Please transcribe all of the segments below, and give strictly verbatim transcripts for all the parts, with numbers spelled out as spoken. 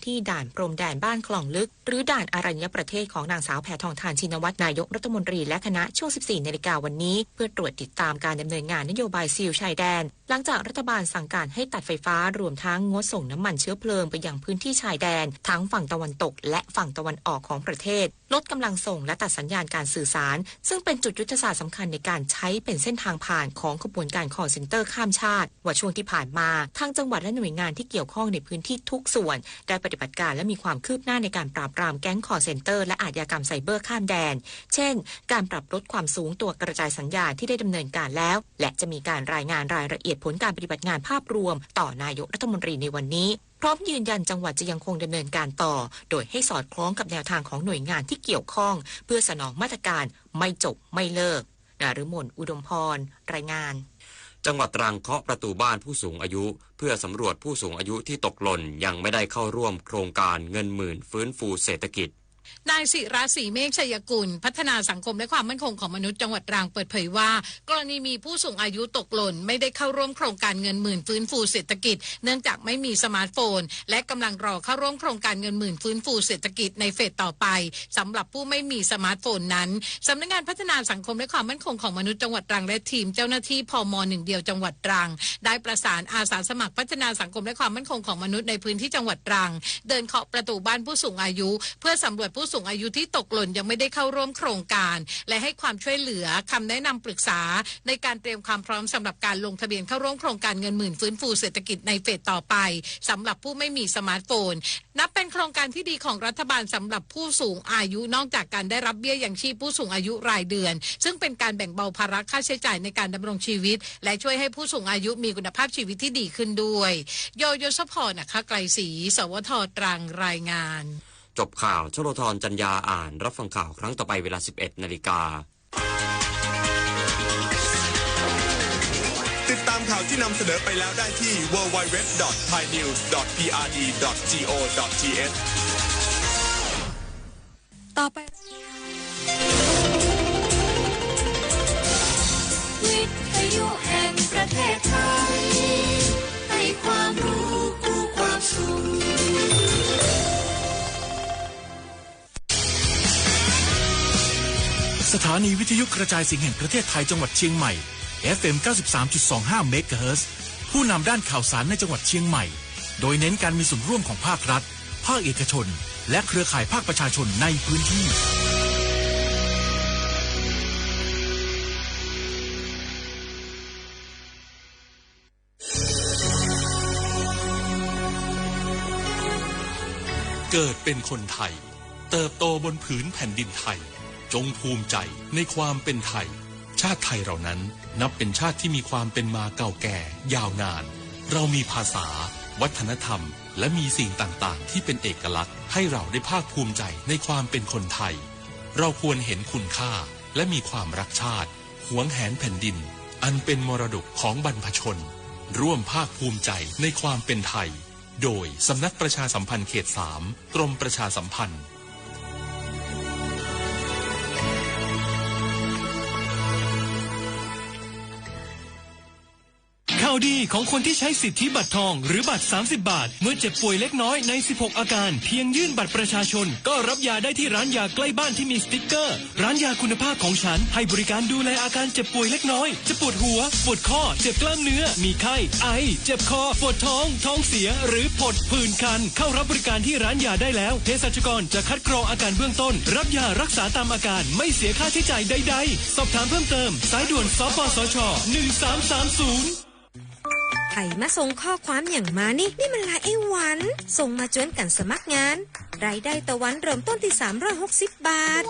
ที่ด่านพรมแดนบ้านคลองลึก หรือด่านอรัญญประเทศของนางสาวแพทองธาร ชินวัตร นายกรัฐมนตรีและคณะ ช่วง สิบสี่นาฬิกาวันนี้ เพื่อตรวจติดตามการดำเนินงานนโยบายซีลชายแดน หลังจากรัฐบาลสั่งการให้ตัดไฟฟ้า รวมทั้งงดส่งน้ำมันเชื้อเพลิงไปยังพื้นที่ชายแดน ทั้งฝั่งตะวันตกและฝั่งตะวันออกของประเทศ ลดกำลังส่งและตัดสัญญาณการสื่อสาร ซึ่งเป็นจุดยุทธศาสตร์สำคัญในการใช้เป็นเส้นทางผ่านของขบวนการ call center ข้ามชาติ ว่าช่วงที่ผ่านมา ทางจังหวัดและหน่วยงานที่เกี่ยวข้องในพื้นที่ทุกส่วน ได้ปฏิบัติการและมีความคืบหน้าในการปราบปรามแก๊ง call center และอาชญากรรมไซเบอร์ข้ามแดน เช่น การปรับลดความสูงตัวกระจายสัญญาณที่ได้ดำเนินการแล้ว และจะมีการรายงานรายละเอียดผลการปฏิบัติงานภาพรวมต่อนายกรัฐมนตรีในวันนี้ พร้อมยืนยันจังหวัดจะยังคงดำเนินการต่อ โดยให้สอดคล้องกับแนวทางของหน่วยงานที่เกี่ยวข้อง เพื่อสนองมาตรการไม่จบไม่เลิก นฤมล อุดมพร รายงาน จังหวัดตรังเคาะประตูบ้านผู้สูงอายุ เพื่อสำรวจผู้สูงอายุที่ตกหล่นยังไม่ได้เข้าร่วมโครงการเงินหมื่นฟื้นฟูเศรษฐกิจ นายศิระ ศรีเมฆชัยกุล พัฒนาสังคมและความมั่นคงของมนุษย์จังหวัดตรังเปิดเผยว่า กรณีมีผู้สูงอายุตกหล่นไม่ได้เข้าร่วมโครงการเงินหมื่นฟื้นฟูเศรษฐกิจ เนื่องจากไม่มีสมาร์ทโฟน และกำลังรอเข้าร่วมโครงการเงินหมื่นฟื้นฟูเศรษฐกิจในเฟสต่อไป สำหรับผู้ไม่มีสมาร์ทโฟนนั้น สำนักงานพัฒนาสังคมและความมั่นคงของมนุษย์จังหวัดตรัง และทีมเจ้าหน้าที่ พม หนึ่งเดียวจังหวัดตรัง ได้ประสานอาสาสมัครพัฒนาสังคมและความมั่นคงของมนุษย์ในพื้นที่จังหวัดตรัง เดินเคาะประตูบ้านผู้สูงอายุ เพื่อสำรวจผู้สูงอายุที่ตกหล่นยังไม่ได้เข้าร่วมโครงการ และให้ความช่วยเหลือ คำแนะนำปรึกษา ในการเตรียมความพร้อมสำหรับการลงทะเบียนเข้าร่วมโครงการเงินหมื่นฟื้นฟูเศรษฐกิจในเฟสต่อไป สำหรับผู้ไม่มีสมาร์ทโฟน นับเป็นโครงการที่ดีของรัฐบาลสำหรับผู้สูงอายุ นอกจากการได้รับเบี้ยยังชีพผู้สูงอายุรายเดือน ซึ่งเป็นการแบ่งเบาภาระค่าใช้จ่ายในการดำรงชีวิต และช่วยให้ผู้สูงอายุมีคุณภาพชีวิตที่ดีขึ้นด้วย โย ยศพร อัครไกรศรี สวท ตรัง รายงาน จบข่าว ชโลธร จันยา อ่าน รับฟังข่าวครั้งต่อไปเวลา สิบเอ็ดนาฬิกา ติดตามข่าวที่นำเสนอไปแล้วได้ที่ ดับเบิลยู ดับเบิลยู ดับเบิลยู ดอท ไทยนิวส์ ดอท พีอาร์ดี ดอท จี โอ ดอท ที เอช ต่อไป วิทยุแห่งประเทศไทย ให้ความรู้คู่ความสุข สถานีวิทยุกระจายเสียงแห่งประเทศไทยจังหวัดเชียงใหม่ เอฟเอ็ม เก้าสิบสามจุดสองห้า เมกะเฮิรตซ์ ผู้นำด้านข่าวสารในจังหวัดเชียงใหม่ โดยเน้นการมีส่วนร่วมของภาครัฐ ภาคเอกชน และเครือข่ายภาคประชาชนในพื้นที่ เกิดเป็นคนไทย เติบโตบนผืนแผ่นดินไทย จงภูมิใจในความเป็นไทย ชาติไทยเรานั้นนับเป็นชาติที่มีความเป็นมาเก่าแก่ยาวนาน เรามีภาษา วัฒนธรรม และมีสิ่งต่างๆ ที่เป็นเอกลักษณ์ ให้เราได้ภาคภูมิใจในความเป็นคนไทย เราควรเห็นคุณค่า และมีความรักชาติ หวงแหนแผ่นดิน อันเป็นมรดกของบรรพชน ร่วมภาคภูมิใจในความเป็นไทย โดยสำนักประชาสัมพันธ์เขตสาม กรมประชาสัมพันธ์ ข่าวดีของคนที่ใช้สิทธิบัตรทองหรือบัตร สามสิบบาท เมื่อเจ็บป่วยเล็กน้อยใน สิบหก อาการ เพียงยื่นบัตรประชาชน ก็รับยาได้ที่ร้านยาใกล้บ้านที่มีสติ๊กเกอร์ ร้านยาคุณภาพของฉัน ให้บริการดูแลอาการเจ็บป่วยเล็กน้อย จะปวดหัว ปวดข้อ เจ็บกล้ามเนื้อ มีไข้ ไอ เจ็บคอ ปวดท้อง ท้องเสีย หรือผดผื่นคัน เข้ารับบริการที่ร้านยาได้แล้ว เภสัชกรจะคัดกรองอาการเบื้องต้น รับยารักษาตามอาการ ไม่เสียค่าใช้จ่ายใดๆ สอบถามเพิ่มเติม สายด่วน สปสช หนึ่งสามสามศูนย์ ใผมาส่งข้อความหยังมานี่ นี่มันลายไอ้หวัน ส่งมาจวนกั๋นสมัครงาน รายได้ต่อวันเริ่มต้นตี้ สามร้อยหกสิบ บาท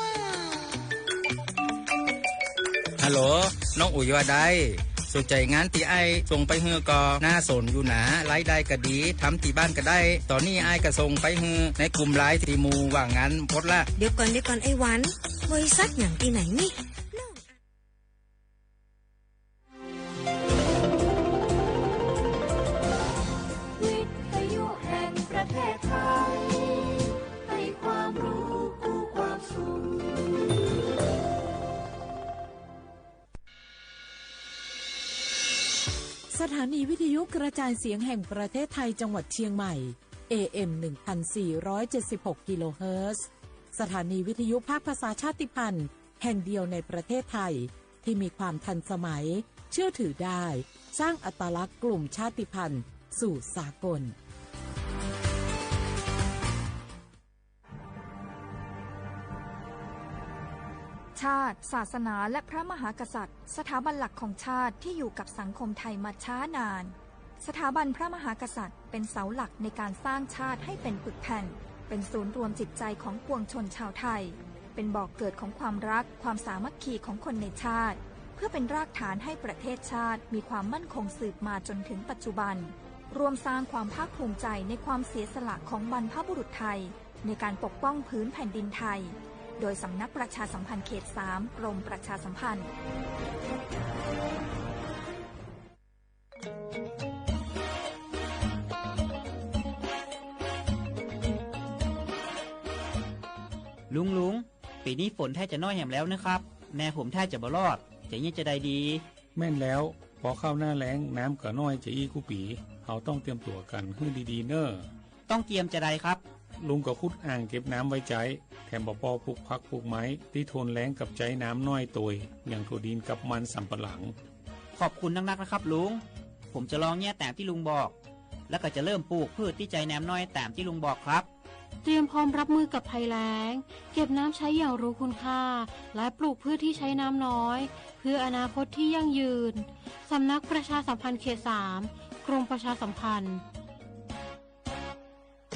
ฮัลโหล น้องอุ๋ยว่าใด สนใจ๋งานตี้อ้ายส่งไปหื้อก่อ น่าสนอยู่นา รายได้ก็ดี ทำตี้บ้านก็ได้ ต๋อนนี้อ้ายก็ส่งไปหื้อในกลุ่มไลน์ตี้หมู่ว่างงานหมดละ เดี๋ยวก่อน เดี๋ยวก่อนไอ้หวัน บริษัทหยังตี้ไหนนี่ วิทยุแห่งประเทศไทย ให้ความรู้คู่ความสุข สถานีวิทยุกระจายเสียงแห่งประเทศไทยจังหวัดเชียงใหม่ เอเอ็ม หนึ่งพันสี่ร้อยเจ็ดสิบหก กิโลเฮิรตซ์ สถานีวิทยุภาคภาษาชาติพันธุ์แห่งเดียวในประเทศไทย ที่มีความทันสมัย เชื่อถือได้ สร้างอัตลักษณ์กลุ่มชาติพันธุ์สู่สากล ชาติ ศาสนา และพระมหากษัตริย์ สถาบันหลักของชาติที่อยู่กับสังคมไทยมาช้านาน สถาบันพระมหากษัตริย์เป็นเสาหลักในการสร้างชาติให้เป็นปึกแผ่น เป็นศูนย์รวมจิตใจของปวงชนชาวไทย เป็นบ่อเกิดของความรัก ความสามัคคีของคนในชาติ เพื่อเป็นรากฐานให้ประเทศชาติมีความมั่นคงสืบมาจนถึงปัจจุบัน ร่วมสร้างความภาคภูมิใจในความเสียสละของบรรพบุรุษไทย ในการปกป้องผืนแผ่นดินไทย โดยสำนักประชาสัมพันธ์เขตสาม กรมประชาสัมพันธ์ ลุง ลุง ปี๋นี้ฝนแท้จะน้อยแหมแล้วนะครับ แม่ผมแท้จะบ่รอด จะเยียะจาใดดี แม่นแล้ว ปอเข้าหน้าแล้ง น้ำก็น้อยจะอี้กู้ปี๋ เฮาต้องเตรียมตั๋วกั๋นหื้อดีๆ เน่อ ต้องเตรียมจาใดครับ ลุงก็ขุดอ่างเก็บน้ำไว้ใจ๊ แถมบ่ปอปลูกผักปลูกไม้ตี้ทนแล้งกับใจ๊น้ำน้อยโตย อย่างถั่วดินกับมันสำปะหลัง ขอบคุณนักๆ นะครับลุง ผมจะลองเยียะต๋ามตี้ลุงบอก แล้วก็จะเริ่มปลูกพืชตี้ใจ๊น้ำน้อยต๋ามตี้ลุงบอกครับ เตรียมพร้อมรับมือกับภัยแล้ง เก็บน้ำใช้อย่างรู้คุณค่า และปลูกพืชที่ใช้น้ำน้อย เพื่ออนาคตที่ยั่งยืน สำนักประชาสัมพันธ์เขตสาม กรมประชาสัมพันธ์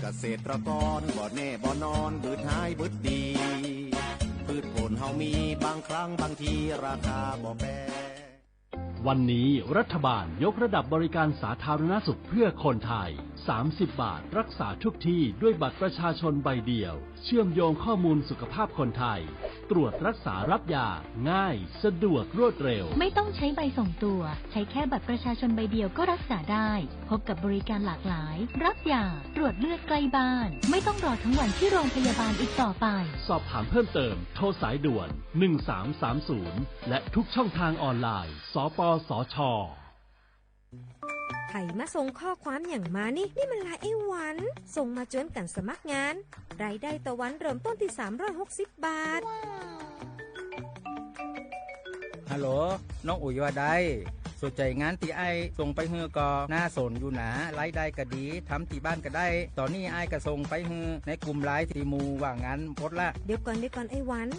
เกษตรกรบ่แน่บ่นอน บืดหายบืดดี พืชผลเฮามี บางครั้งบางทีราคาบ่แปร วันนี้รัฐบาลยกระดับบริการสาธารณสุขเพื่อคนไทย สามสิบบาท รักษาทุกที่ด้วยบัตรประชาชนใบเดียว เชื่อมโยงข้อมูลสุขภาพคนไทย ตรวจรักษารับยา ง่าย สะดวก รวดเร็ว ไม่ต้องใช้ใบส่งตัว ใช้แค่บัตรประชาชนใบเดียวก็รักษาได้ พบกับบริการหลากหลาย รับยา ตรวจเลือดใกล้บ้าน ไม่ต้องรอทั้งวันที่โรงพยาบาลอีกต่อไป สอบถามเพิ่มเติม โทรสายด่วน หนึ่งสามสามศูนย์ และทุกช่องทางออนไลน์ สปสช. ใผมาส่งข้อความหยังมานี่ นี่มันไลน์ไอ้หวัน ส่งมาจวนกั๋นสมัครงาน รายได้ต่อวันเริ่มต้นตี้สามร้อยหกสิบบาท ฮัลโหล น้องอุ๋ยว่าใด สนใจ๋งานตี้อ้ายส่งไปหื้อก่อ น่าสนอยู่หนา รายได้ก็ดี ทำตี้บ้านก็ได้ ต๋อนนี้อ้ายก็ส่งไปหื้อในกลุ่มไลน์ตี้หมู่ว่างงานหมดละ เดี๋ยวก่อน เดี๋ยวก่อนไอ้หวัน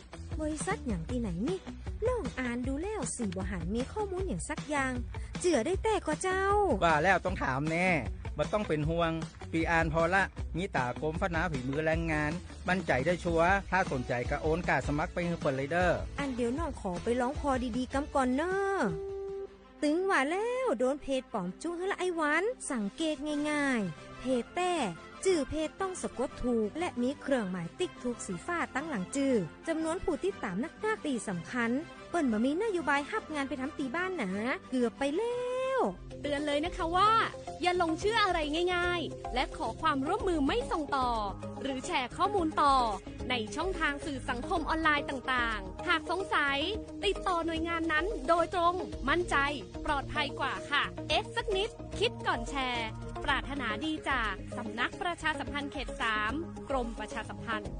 บริษัทหยังตี้ไหนนี่ น้องอ่านดูแล้วสี่บ่หันมีข้อมูลหยังสักอย่าง เจื้อได้แต๊ก่อเจ้า ว่าแล้วต้องถามแน่ บ่ต้องเป๋นห่วง ปี้อ่านผ่อละ มีต๋ากรมพัฒนาฝีมือแรงงาน มั่นใจ๋ได้ชัวร์ ถ้าสนใจ๋ก็โอนก้าสมัครไปหื้อเปิ้นเลยเน่อ อันเดี๋ยวน้องขอไปลองผ่อดีๆ กำก่อนเน่อ ตึงว่าแล้ว โดนเพจป๋อมจุหื้อละไอ้หวัน สังเกตง่ายๆ เพจแต๊ จื้อเพจต้องสะกดถูก และมีเครื่องหมายติ๊กถูกสีฟ้าตังหลังจื้อ จำนวนผู้ติดต๋ามนักๆ ตี้สำคัญ เปิ้นบ่มีนโยบายฮับงานไปทำตี้บ้านหนา เกือบไปแล้ว เตือนเลยนะคะว่า อย่าหลงเชื่ออะไรง่ายๆ และขอความร่วมมือไม่ส่งต่อ หรือแชร์ข้อมูลต่อ ในช่องทางสื่อสังคมออนไลน์ต่างๆ หากสงสัย ติดต่อหน่วยงานนั้นโดยตรง มั่นใจ ปลอดภัยกว่าค่ะ เอสสักนิด คิดก่อนแชร์ ปรารถนาดีจากสำนักประชาสัมพันธ์เขตสาม กรมประชาสัมพันธ์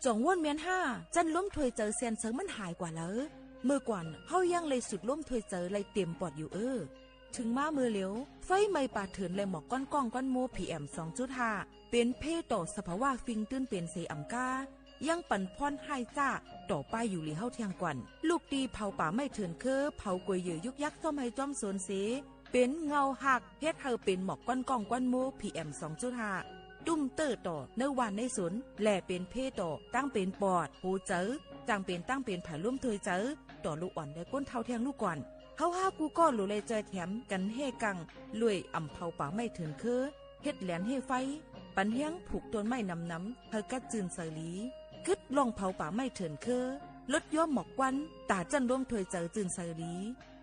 จ๋องว่นเมียนห้า จั้นลมถ้วยเจอเซียนเซิงมันหายกว่าแล้ว เมื่อก่อนเฮายังได้สูดลมถ้วยเจอได้เต๋มปอดอยู่เอ้อ เถิงมาเมื่อเหลียว ไฟไหม้ป่าเถื่อนและหมอกก้อนก้องก้อนโม พีเอ็ม สองจุดห้า เป๋นภัยต่อสภาวะฟิงตื้นเป๋นเสอ่ำก้า ยังปั๋นผ่อนฮ้ายจ๊าต่อป้ายอยู่หลีเฮาเที่ยงก่อน ลุกตี้เผาป่าไม้เถื่อนเค้อ เผากวยเหยื่อยุกยักษ์จ้อมไฮ่จ้อมสวนเส เป๋นเงาฮัก เฮ็ดหื้อเป๋นหมอกควันก้องควันโม พีเอ็ม สองจุดห้า ตุ้มเต๊อะต่อเนื้อว่านเนื้อสน และเป๋นเพต่อ ตังเป๋นปอด หัวใจ๋ จ่างเป๋นตังเป๋นผายลมถ้วยใจ๋ ต่อลูกอ่อนและก้นเฒ่าแท้งลูกอ่อน เฮาฮ้ากู้ก้อหลูแลเจอแถมกั๋นแฮ่กัง รวยอำเภาป่าไม้เถินเค้อ เฮ็ดแหลนเฮ่ไฟ ปั๋นเฮียงผูกต้นไม้หนำๆ หื้อกัดจื้นใสหลี กึ๊ดล่องเผาป่าไม้เถินเค้อ ลดย้อมหมอกควัน ต๋าจั้นลมถ้วยใจ๋จื้นใสหลี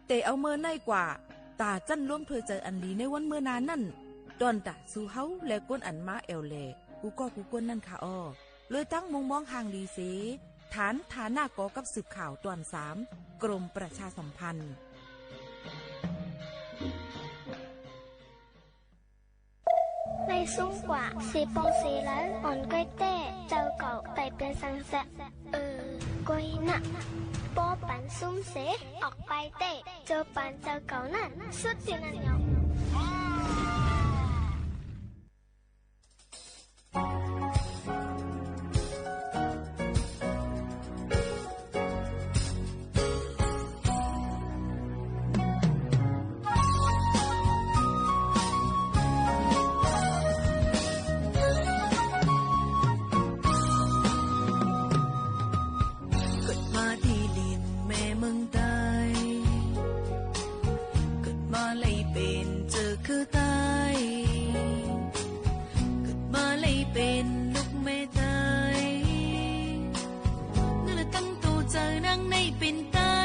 แต่เอาเมินในกว่า ต๋าจั้นลมถ้วยใจ๋อันหลีในวันเมื่อหน้านั้น ต้อนต๋าสู่เฮาและก้นอันมาแอ่วแหล่ กู้ก้อกู้ก้นนั้นค่ะอ้อ โดยตั้งมุมมองห่างหลีเส ฐานฐานะก่อกับสืบข่าวต๋อนสาม กรมประชาสัมพันธ์ ในซุ่มกว่า เสปองเสลา อ่อนก้อยแต๊ เจ้าเก่าไปเป๋นสังแสะ เออ ก้อยนะ ปอปันซุ่มเส ออกไปแต๊ เจ้าปันเจ้าเก่านั้น สุดตี้นั้นยอม เกิดมาตี้ลินแม่เมืองใต้ เกิดมาไล่เป๋นเจ้าคือใต้ เกิดมาไล่เป๋นลูกแม่ใต้ เนื้อละตั้งตั๋วเจ้านางในเป๋นใต้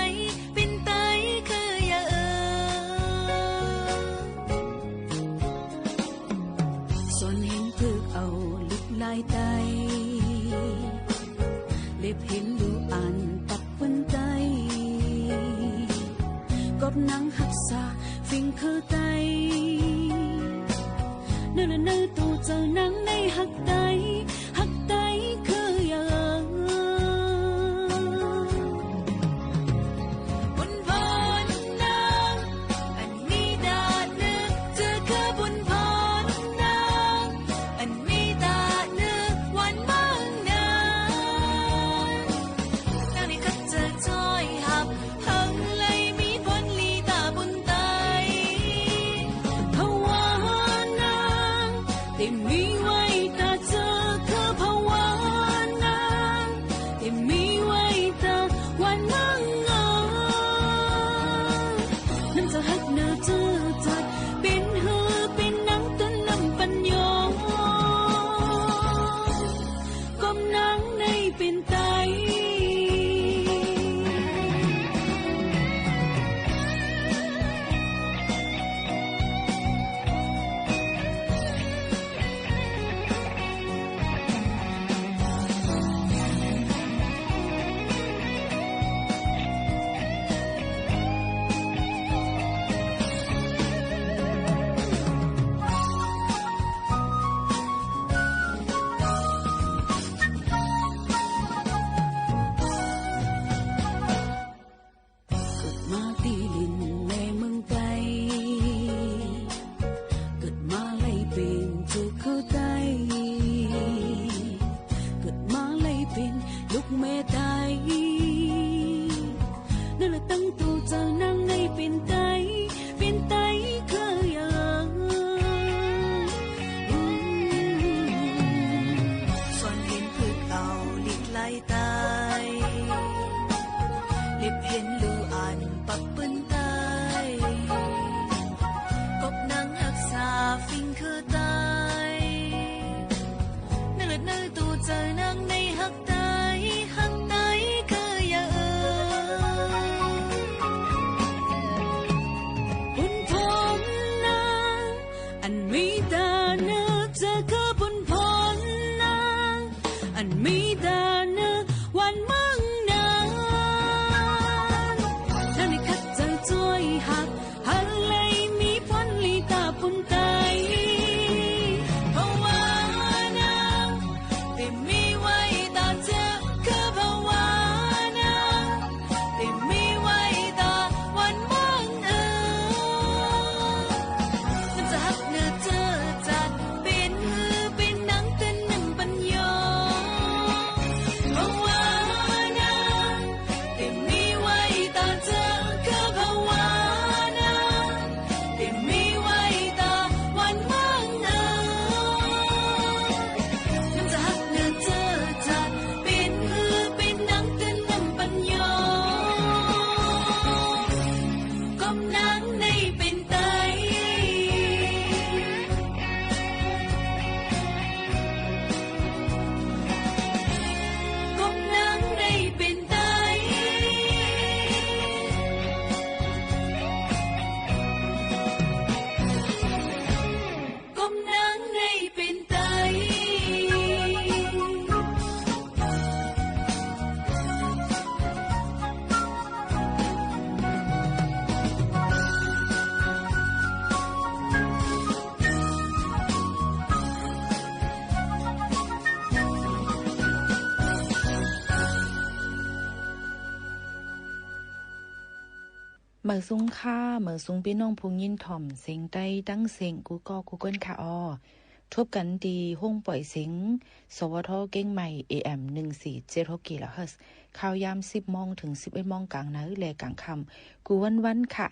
เป๋นใต้คืออย่าเออ สอนเห็นเผิกเอาลิกลายใต้ เล็บเห็นลู่อันปักเปิ้นใต้ กอบหนังฮักษาฟิงคือใต้ เนื้อละเนื้อตั๋วเจ้านางในฮักใต้ ฮักใต้คืออย่าเออ บุญพรนาง อันมีต๋าเนื้อ เจ้าคือบุญพรนาง อันมีต๋าเนื้อ วันเมืองนาง นางนี้คัดเจ้าจ้อยฮับ หังไล่มีผลลีต๋าบุญใต้ ภาวะนาง เต็มมีไว้ต๋าเจ้าคือภาวะนาง เต็มมีไว้ต๋าวันเมืองนาง น้ำเจ้าฮักเนื้อเจ้าจัด เป๋นหื้อเป๋นนางต้นน้ำปัญญา กอบหนังในเป๋นใต้เกิดมาตี้ลินแม่เมืองใต้ เกิดมาไล่เป๋นเจ้าคือใต้ เกิดมาไล่เป๋นลูกแม่ใต้ เนื้อละตั้งตั๋วเจ้านางในเป๋นใต้ เป๋นใต้คืออย่าเออ สอนเห็นเผิกเอาลิกลายใต้ เล็บเห็นลู่อันปักเปิ้นใต้ กอบหนังฮักษาฟิงคือใต้ เนื้อละเนื้อตั๋วเจ้านางในฮักใต้ ฮักใต้คืออย่าเออ บุญพรนาง อันมีต๋าเนื้อ เจ้าคือบุญพรนาง อันมีต๋าเนื้อ วันเมืองนาง นางนี้คัดเจ้าจ้อยฮับ หังไล่มีผลลีต๋าบุญใต้ หมายสูงค่ะ หมายสูงปี้น้องผู้ยินถ่อมเสียงใต้ตังเสียงกู้ก้อกู้ก้นค่ะออ ทบกั๋นตี้ห้องป่อยเสียง สวท เกียงใหม่ เอเอ็ม หนึ่งสี่เจ็ดหก กิโลเฮิรตซ์ ข่าวยามสิบโมงเถิงสิบเอ็ดโมงก๋างในและก๋างค่ำ กู้วันๆ ค่ะ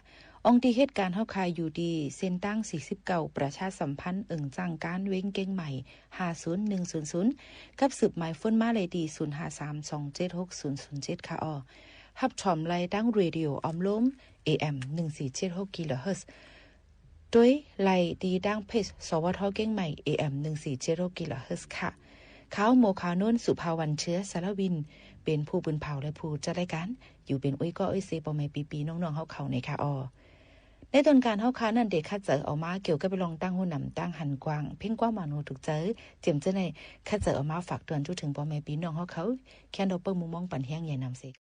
อ่องตี้เหตุก๋ารณ์เฮาค่ะอยู่ตี้เส้นตางสี่สิบเก้า ประชาสัมพันธ์ เอิงจ้างก๋านเวงเกียงใหม่ ห้าศูนย์หนึ่งศูนย์ศูนย์ กับสืบหมายโฟนมาได้ตี้ ศูนย์ห้าสามสองเจ็ดหกศูนย์ศูนย์เจ็ด ค่ะออ ฮับถ่อมได้ตางเรดิโอออมโลม เอเอ็ม หนึ่งสี่เจ็ดหก กิโลเฮิรตซ์ ตวยได้ตี้ตางเพจ สวท เกียงใหม่ เอเอ็ม หนึ่งสี่เจ็ดหก กิโลเฮิรตซ์ ค่ะ ข่าวหมู่ข่าวโน้น สุภาวัน เชื้อสารวิน เป๋นผู้ปืนเผาและผู้จัดรายก๋าน อยู่เป๋นอุ้ยก้ออุ้ยเซ ป้อแม่ปี้ๆ น้องๆ เฮาเขาในค่ะออ ในตอนก๋านเฮาค่ะนั้นเดะคัดเจาะเอามาเกี่ยวกับเรื่องตางฮู้นำตางหันกว้าง เพ่งความหมานหูถูกใจ๋ เจียมเจ้าในคัดเจาะเอามาฝากเตือนจุเถิงป้อแม่ปี้น้องเฮาเขา แคนดอกเปิ้ลมุมมองปันแฮงใหญ่นำเสก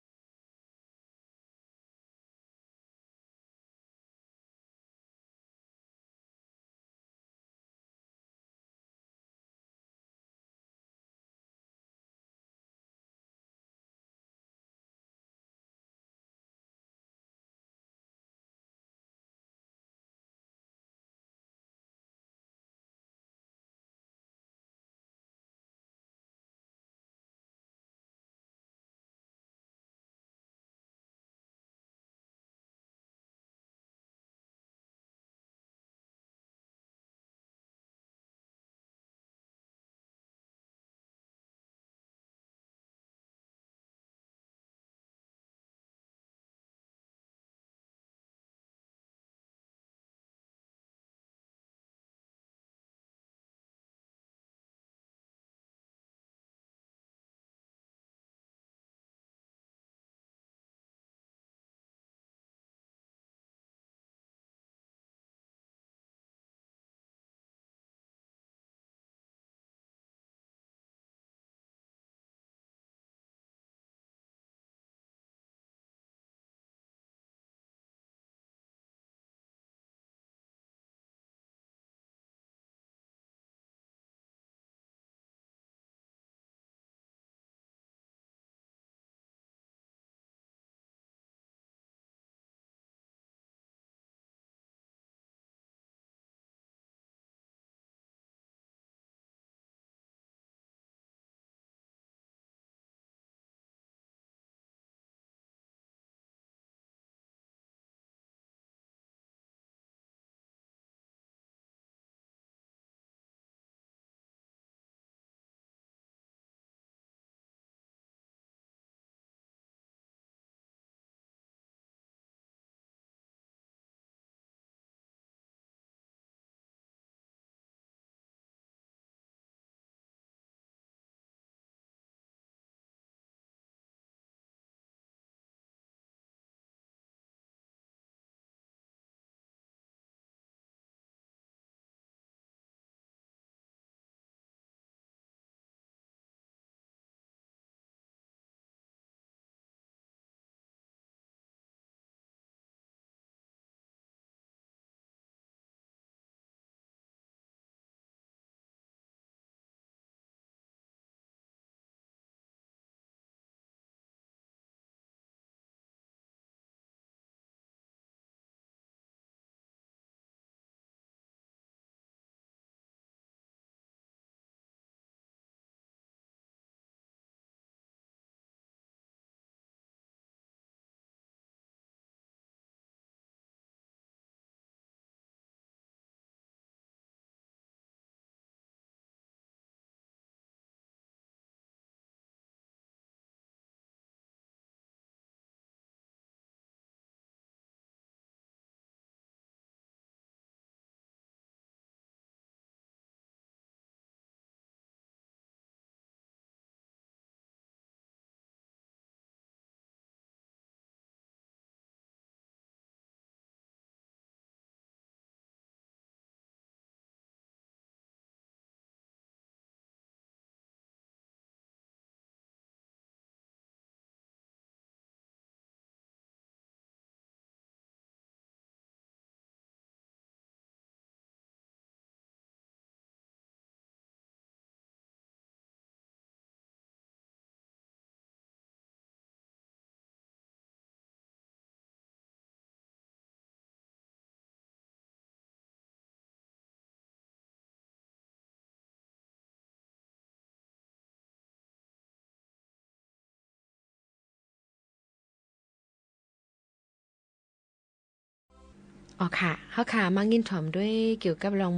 อ๋อค่ะ เฮาค่ะ มางิ้นถ่อมตวยเกี่ยวกับเรื่อง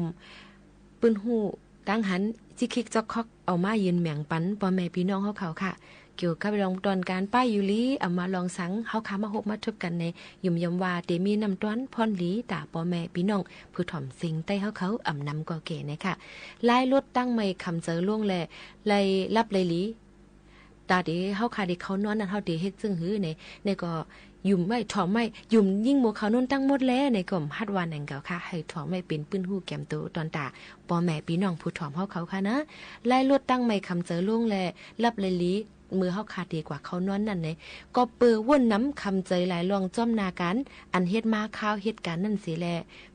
ปื้นฮู้ตังหัน จิกคิกจ๊อกคอก เอามายืนแหมงปันป้อแม่ปี้น้องเฮาเขาค่ะ เกี่ยวกับเรื่องต๋อนก๋านป้ายอยู่หลี อำมาลองสัง เฮาค่ะ มาฮบมาทบกั๋นใน หยุมยำว่าเต๋มีน้ำต้วนพ่นหลี ต๋าป้อแม่ปี้น้อง ผู้ถ่อมเสียงใต้เฮาเขา อำนำก่อแก่ในค่ะ ลายรถตั้งไม่ขำเจอลงแล ไล่หลับไล่หลี ต๋าเต๋เฮาค่ะ เต๋เข้านอนนั้น เฮาเต๋เฮ็ดจึงหื้อใน ในก็หยุมไว้ ถ่อมไว้ หยุมยิ่งหมู่เขาโน้นตังหมดแล ในก็ฮัดว่าหนังเก่าค่ะ หื้อถ่อมไว้เป๋นปื้นฮู้แก้มโต ต๋อนต๋าป้อแม่ปี้น้องผู้ถ่อมเฮาเขาค่ะนะ ลายรถตั้งไม่ขำเจอลงแล หลับไล่หลี เมื่อเฮาค่ะเต๋กว่าเข้านอนนั้นใน ก็เปิดว่นนำขำเจอหลายล่องจ้อมนาก๋าน อันเฮ็ดมาคาวเหตุก๋ารณ์นั้นเสียแล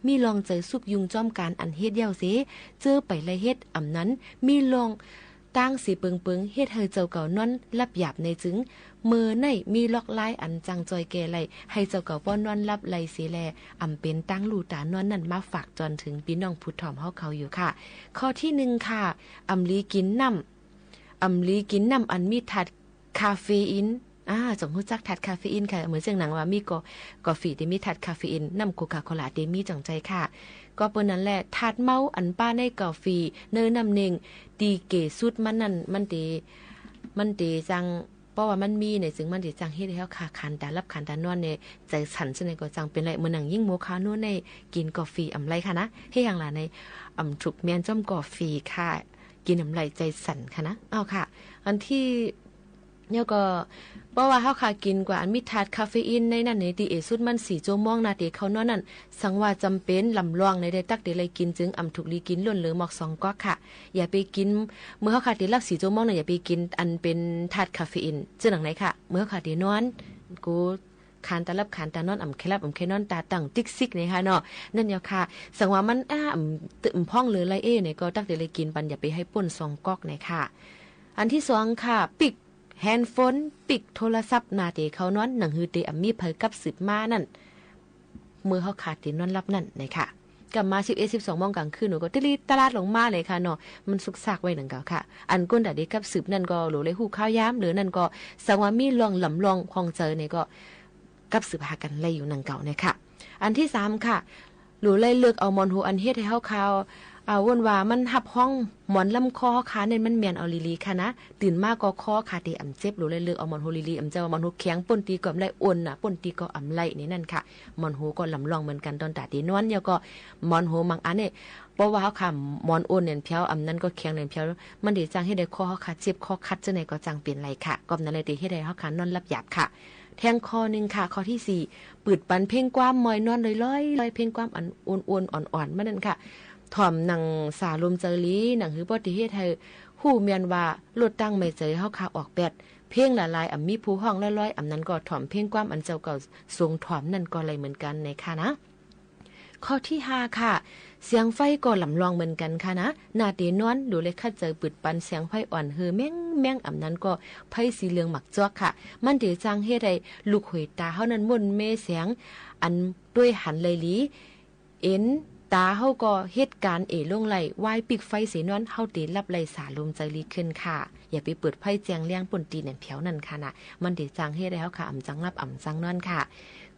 มีล่องเจอสุกยุงจ้อมก๋านอันเฮ็ดเย้าเสีย เจ้อไปไล่เฮ็ด อำนั้น มีล่อง ตางเสียเปิงๆ เฮ็ดหื้อเจ้าเก่านอนหลับหยาบในจึง เมื่อในมีลอกลายอันจั่งจอยแก้ไล่ หื้อเจ้าเก่าป้อนนอนหลับไล่เสียแล อำเป๋นตางลู่ต๋านอนนั้นมาฝากจอนเถิงปี้น้องผู้ถ่อมเฮาเขาอยู่ค่ะ ข้อตี้นึ่งค่ะ อำหลีกิ๋นน้ำ อำหลีกิ๋นน้ำอันมีธาตุคาเฟอีน อ่า จ๋องฮู้จักธาตุคาเฟอีนค่ะ เหมือนเสียงหนังว่ามีก็ กาแฟเต๋มีธาตุคาเฟอีน น้ำโคคาโคลาเต๋มีจ๋องใจ๋ค่ะ ก็เปิ้นนั้นแหละ ธาตุเมาอันป้าในกาแฟ ในน้ำเน่ง ตี้เก๋สุดมันนั้น มันเต๋ มันเต๋จั่ง เพราะว่ามันมีในจึงมันเต๋จั่งเฮ็ดหื้อเฮาค่ะ ขานต๋าหลับขานต๋านอนใน ใจ๋สั่น ซึ่งในก็จั่งเป๋นไล่ เหมือนหนังยิ่งหมู่เขาโน้นใน กิ๋นกาแฟอำไล่ค่ะนะ เฮ็ดหยังล่ะใน อำถูกแม่นจ้อมกาแฟค่ะ กิ๋นอำไล่ใจ๋สั่นค่ะนะ เอาค่ะ อันตี้ แล้วก็ เพราะว่าเฮาค่ะกิ๋นกว่าอันมีธาตุคาเฟอีนในนั้นใน ตี้เอสุดมันสี่จั่วโมงนาเต๋เข้านอนนั้น สังว่าจ๋ำเป๋นลำลองในได้ตั๊กเต๋ไล่กิ๋นจึง อำถูกหลีกิ๋นล้นเหลือหมอกสองก๊อกค่ะ อย่าไปกิ๋น เมื่อเฮาค่ะเต๋หลับสี่จั่วโมงนั้น อย่าไปกิ๋นอันเป๋นธาตุคาเฟอีน เจ้อหนังในค่ะ เมื่อเฮาค่ะเต๋นอน กู ขานต๋าหลับขานต๋านอน อำใค่หลับอำใค่นอน ต๋าตั้งติ๊กซิกในค่ะเนาะ นั่นเย้าค่ะ สังว่ามัน อ่า อำ ตึ อำพ่องเหลือไล่เอ้ในก็ตั๊กเต๋ไล่กิ๋นปัน อย่าไปหื้อป้นสองก๊อกในค่ะ อันตี้สองค่ะ ปิ๊ก แฮนด์โฟน ปิ๊กโทรศัพท์นาเต๋เข้านอน หนังหื้อเต๋อำมีใผกับสืบมานั้น เมื่อเฮาค่ะเต๋นอนหลับนั้นในค่ะ กำมาสิบเอ็ด สิบสองโมงก๋างคืน หนูก็ติลีตะลาดลงมาเลยค่ะเนาะ มันซุกซากไว้หนังเก่าค่ะ อันก้นต๋าเต๋กับสืบนั้นก็หลูไล่ฮู้ข่าวยาม หรือนั้นก็สังว่ามีล่องลำลองข้องใจ๋ในก็ กับสืบหากั๋นไล่อยู่หนังเก่าในค่ะ อันตี้สามค่ะ หลูไล่เลือกเอาหมอนหูอันเฮ็ดหื้อเฮาค่ะ อ่า ว่นว่ามันฮับฮ้องหมอนลำคอเฮาค่ะ นั้นมันแม่นเอาหลีๆ ค่ะนะ ตื่นมาก็คอค่ะเต๋อำเจ็บ หลูไล่เลือกเอาหมอนหูหลีๆ อำเจ้าว่าหมอนหูแข็งป้นตี้ก็อำไล่ อ่อนน่ะ ป้นตี้ก็อำไล่ในนั้นค่ะ หมอนหูก็ลำลองเหมือนกั๋นต๋อนต๋าเต๋นอน แล้วก็หมอนหูบางอันใน เพราะว่าเฮาค่ะ หมอนอ่อนแหน่นแผว อำนั้นก็แข็งแหน่นแผว มันเต๋จั่งเฮ็ดหื้อคอเฮาค่ะเจ็บ คอคัด เจ้อในก็จั่งเป๋นไล่ค่ะ ก็นั้นเลยเต๋เฮ็ดหื้อเฮาค่ะนอนหลับหยาบค่ะ แถมข้อนึ่งค่ะ ข้อตี้สี่ เปิดปันเพลงความมอยนอนลอยๆ เพลงความอันอ่อนๆ อ่อนๆ มานั้นค่ะ ถ่อมหนังสาลมใจ๋หลี หนังหื้อป้อตี้เฮ็ดหื้อฮู้แม่นว่ารถตั้งไม่ใจ๋เฮาค่ะออกแป๊ด เพลงหลายๆ อำมีผู้ฮ้องลอยๆ อำนั้นก็ถ่อมเพลงความอันเจ้าเก่าทรงถ่อมนั้นก็ไล่เหมือนกั๋นในค่ะนะ ข้อตี้ห้าค่ะ เสียงไฟก็ลำลองเหมือนกั๋นค่ะนะ นาเต๋นอนหลูไล่คัดใจ๋เปิดปันเสียงไฟอ่อนหื้อแม้งๆ อำนั้นก็ไฟสีเหลืองหมากจ๊อกค่ะ มันเต๋จั่งเฮ็ดหื้อลูกหวยต๋าเฮานั้นม่วนเมแสง อันตวยหันไล่หลี เอ็นต๋าเฮาก็เฮ็ดก๋านเอลงไล่ วายปิ๊กไฟเสนอน เฮาเต๋หลับไล่สาลมใจ๋หลีขึ้นค่ะ อย่าไปเปิดไฟแจ้งแลงป้นตี้แหน่นแผวนั้นค่ะนะ มันเต๋จั่งเฮ็ดหื้อเฮาค่ะอำจั่งหลับอำจั่งนอนค่ะ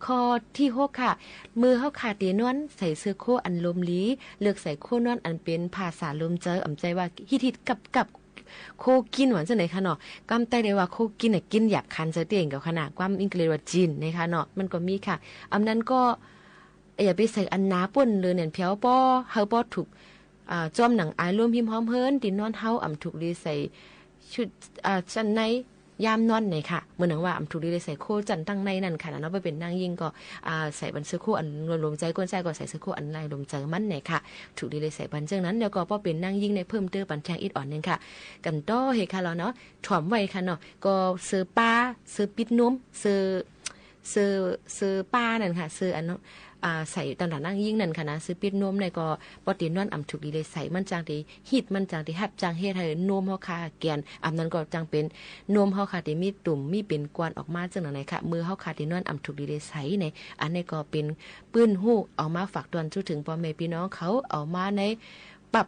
ข้อตี้หกค่ะ เมื่อเฮาค่ะเต๋นอน ใส่เสื้อโค้อันลมหลี เลือกใส่โค้นอนอันเป๋นผ้าสาลมใจ๋ อำใจ้ว่าฮิตๆ กับๆ โค้กินว่าจั่งใด๋ค่ะเนาะ ความใต้เรียกว่าโค้กินน่ะ กินหยาบคายใจ๋เตี้ยเก่าค่ะนะ ความอังกฤษว่าจีนนะคะเนาะ มันก็มีค่ะ อำนั้นก็ อย่าไปใส่อันหนาป้นเลยแหน่นแผว ป้อหื้อป้อถูก อ่า จ้อมหนังอายลมฮิมหอมเฮิ้นตี้นอนเฮา อำถูกหลีใส่ชุด อ่า ชั้นในยามนอนในค่ะ เหมือนหนังว่าอำถูกหลีไล่ใส่โค้จั่นตังในนั้นค่ะนะเนาะ ป้อเป๋นนางยิ่งก็ อ่า ใส่ปันเสื้อโค้อันลมใจ๋ ก้นใจ๋ก็ใส่เสื้อโค้อันลายลมใจ๋มันในค่ะ ถูกหลีไล่ใส่ปันเจ้านั้น แล้วก็ป้อเป๋นนางยิ่งในเพิ่มเติมปันแทงอีกอ่อนนึ่งค่ะ กั๋นต่อเฮค่ะเนาะ ถ่อมไว้ค่ะเนาะ ก็เสื้อป้า เสื้อปิดนวม เสื้อ เสื้อ เสื้อป้านั่นค่ะ เสื้ออัน อ่า ใส่ต๋อนต๋านางยิ่งนั่นค่ะนะ เสื้อปิดนวมในก็ ป้อเต๋นอนอำถูกหลีไล่ใส่ มันจั่งเต๋ฮิต มันจั่งเต๋ฮับ จั่งเฮ็ดหื้อนวมเฮาค่ะแก่น อำนั้นก็จั่งเป๋นนวมเฮาค่ะเต๋มีตุ่ม มีเป๋นกวนออกมาจั่งนั้นในค่ะ เมื่อเฮาค่ะเต๋นอนอำถูกหลีไล่ใส่ใน อันนี้ก็เป๋นปื้นฮู้ เอามาฝากตวนจู๊เถิงป้อแม่ปี้น้องเขา เอามาในปรับ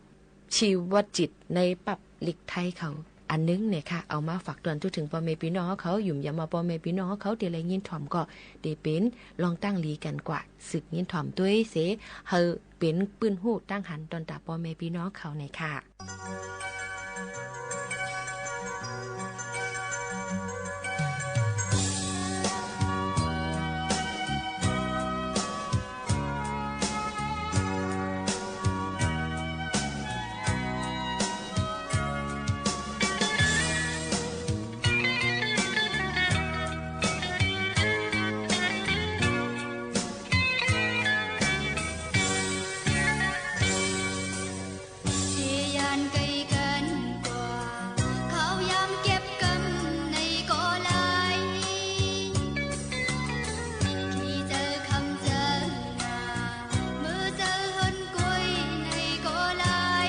ชีวจิต ในปรับลิกไทยเขา อันนึ่งเนี่ยค่ะ เอามาฝากตวนทั่วเถิงป้อแม่ปี้น้องเฮาเขา หยุมยำว่าป้อแม่ปี้น้องเฮาเขาตี้ได้ยินถ่อมก็ได้เป๋นลองตั้งหลีกั๋นกว่า สึกยินถ่อมตวยเส หื้อเป๋นปื้นฮู้ตั้งหันตอนต๋าป้อแม่ปี้น้องเขาเนี่ยค่ะ เตียนไกลกั๋นกว่า เขายามเก็บกำไหนก็หลาย ขี้เจอค่ำเจอหน้า เมื่อเจอเฮิรนกวยไหนก็หลาย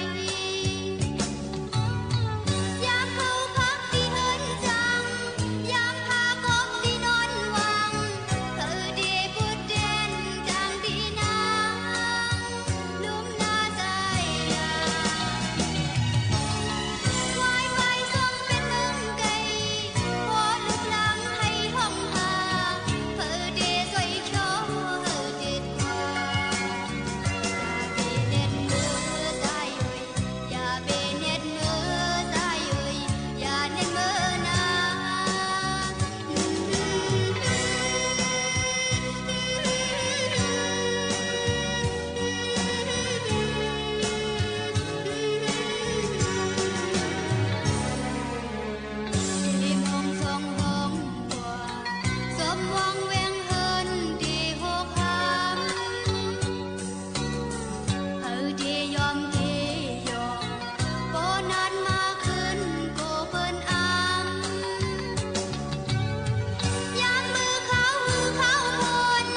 ยามเข้าพักตี้เฮิรนจัง ยามพากบตี้นอนวัง เฮาเดบุดแดนจางตี้นาง ลุ่มนาสายยา วายไปส่องเป๋นเมืองไก๋ ปอลุกหลังหื้อห้องหา เฮาเดซ่อยเขียว เฮาเด อย่าไปเน็ดเมือสายเอ๋ย อย่าไปเน็ดเมือสายเอ๋ย อย่าเน็ดเมือนา เดมองส่องห้องกว้าง สมหวังแหวงเฮิรนตี้หกหาม เฮาเดยอมเดยอม ปอนั้นมาขึ้นก็เปิ้นอาม ยามมือเขาหื้อเขาผ่อน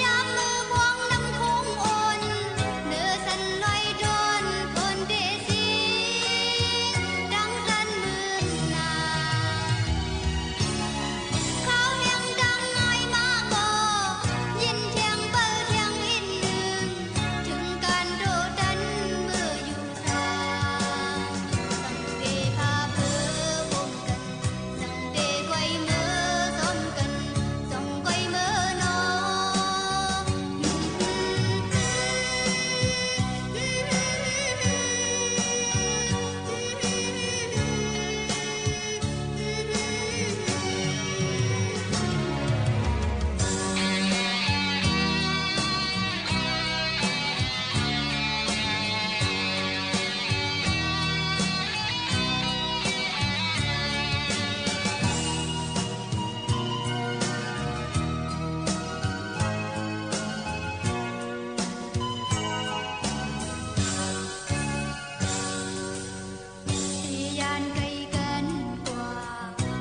ยามมือพวงน้ำคงอ่อน เนื้อสั่นลอยดอนเปิ้นเดสิ ดังสั่นมื่นนา เขาแหงดังอ้ายมาก็ ยินเถียงเปิ้นเถียงอินนึ่ง เถิงก๋านโดดันเมื่ออยู่สาง สังเตพาเปื้อวงกั๋น สังเตก้อยเมือซ้อมกั๋น ส่องก้อยเมือนอ เตียนไกลกั๋นกว่า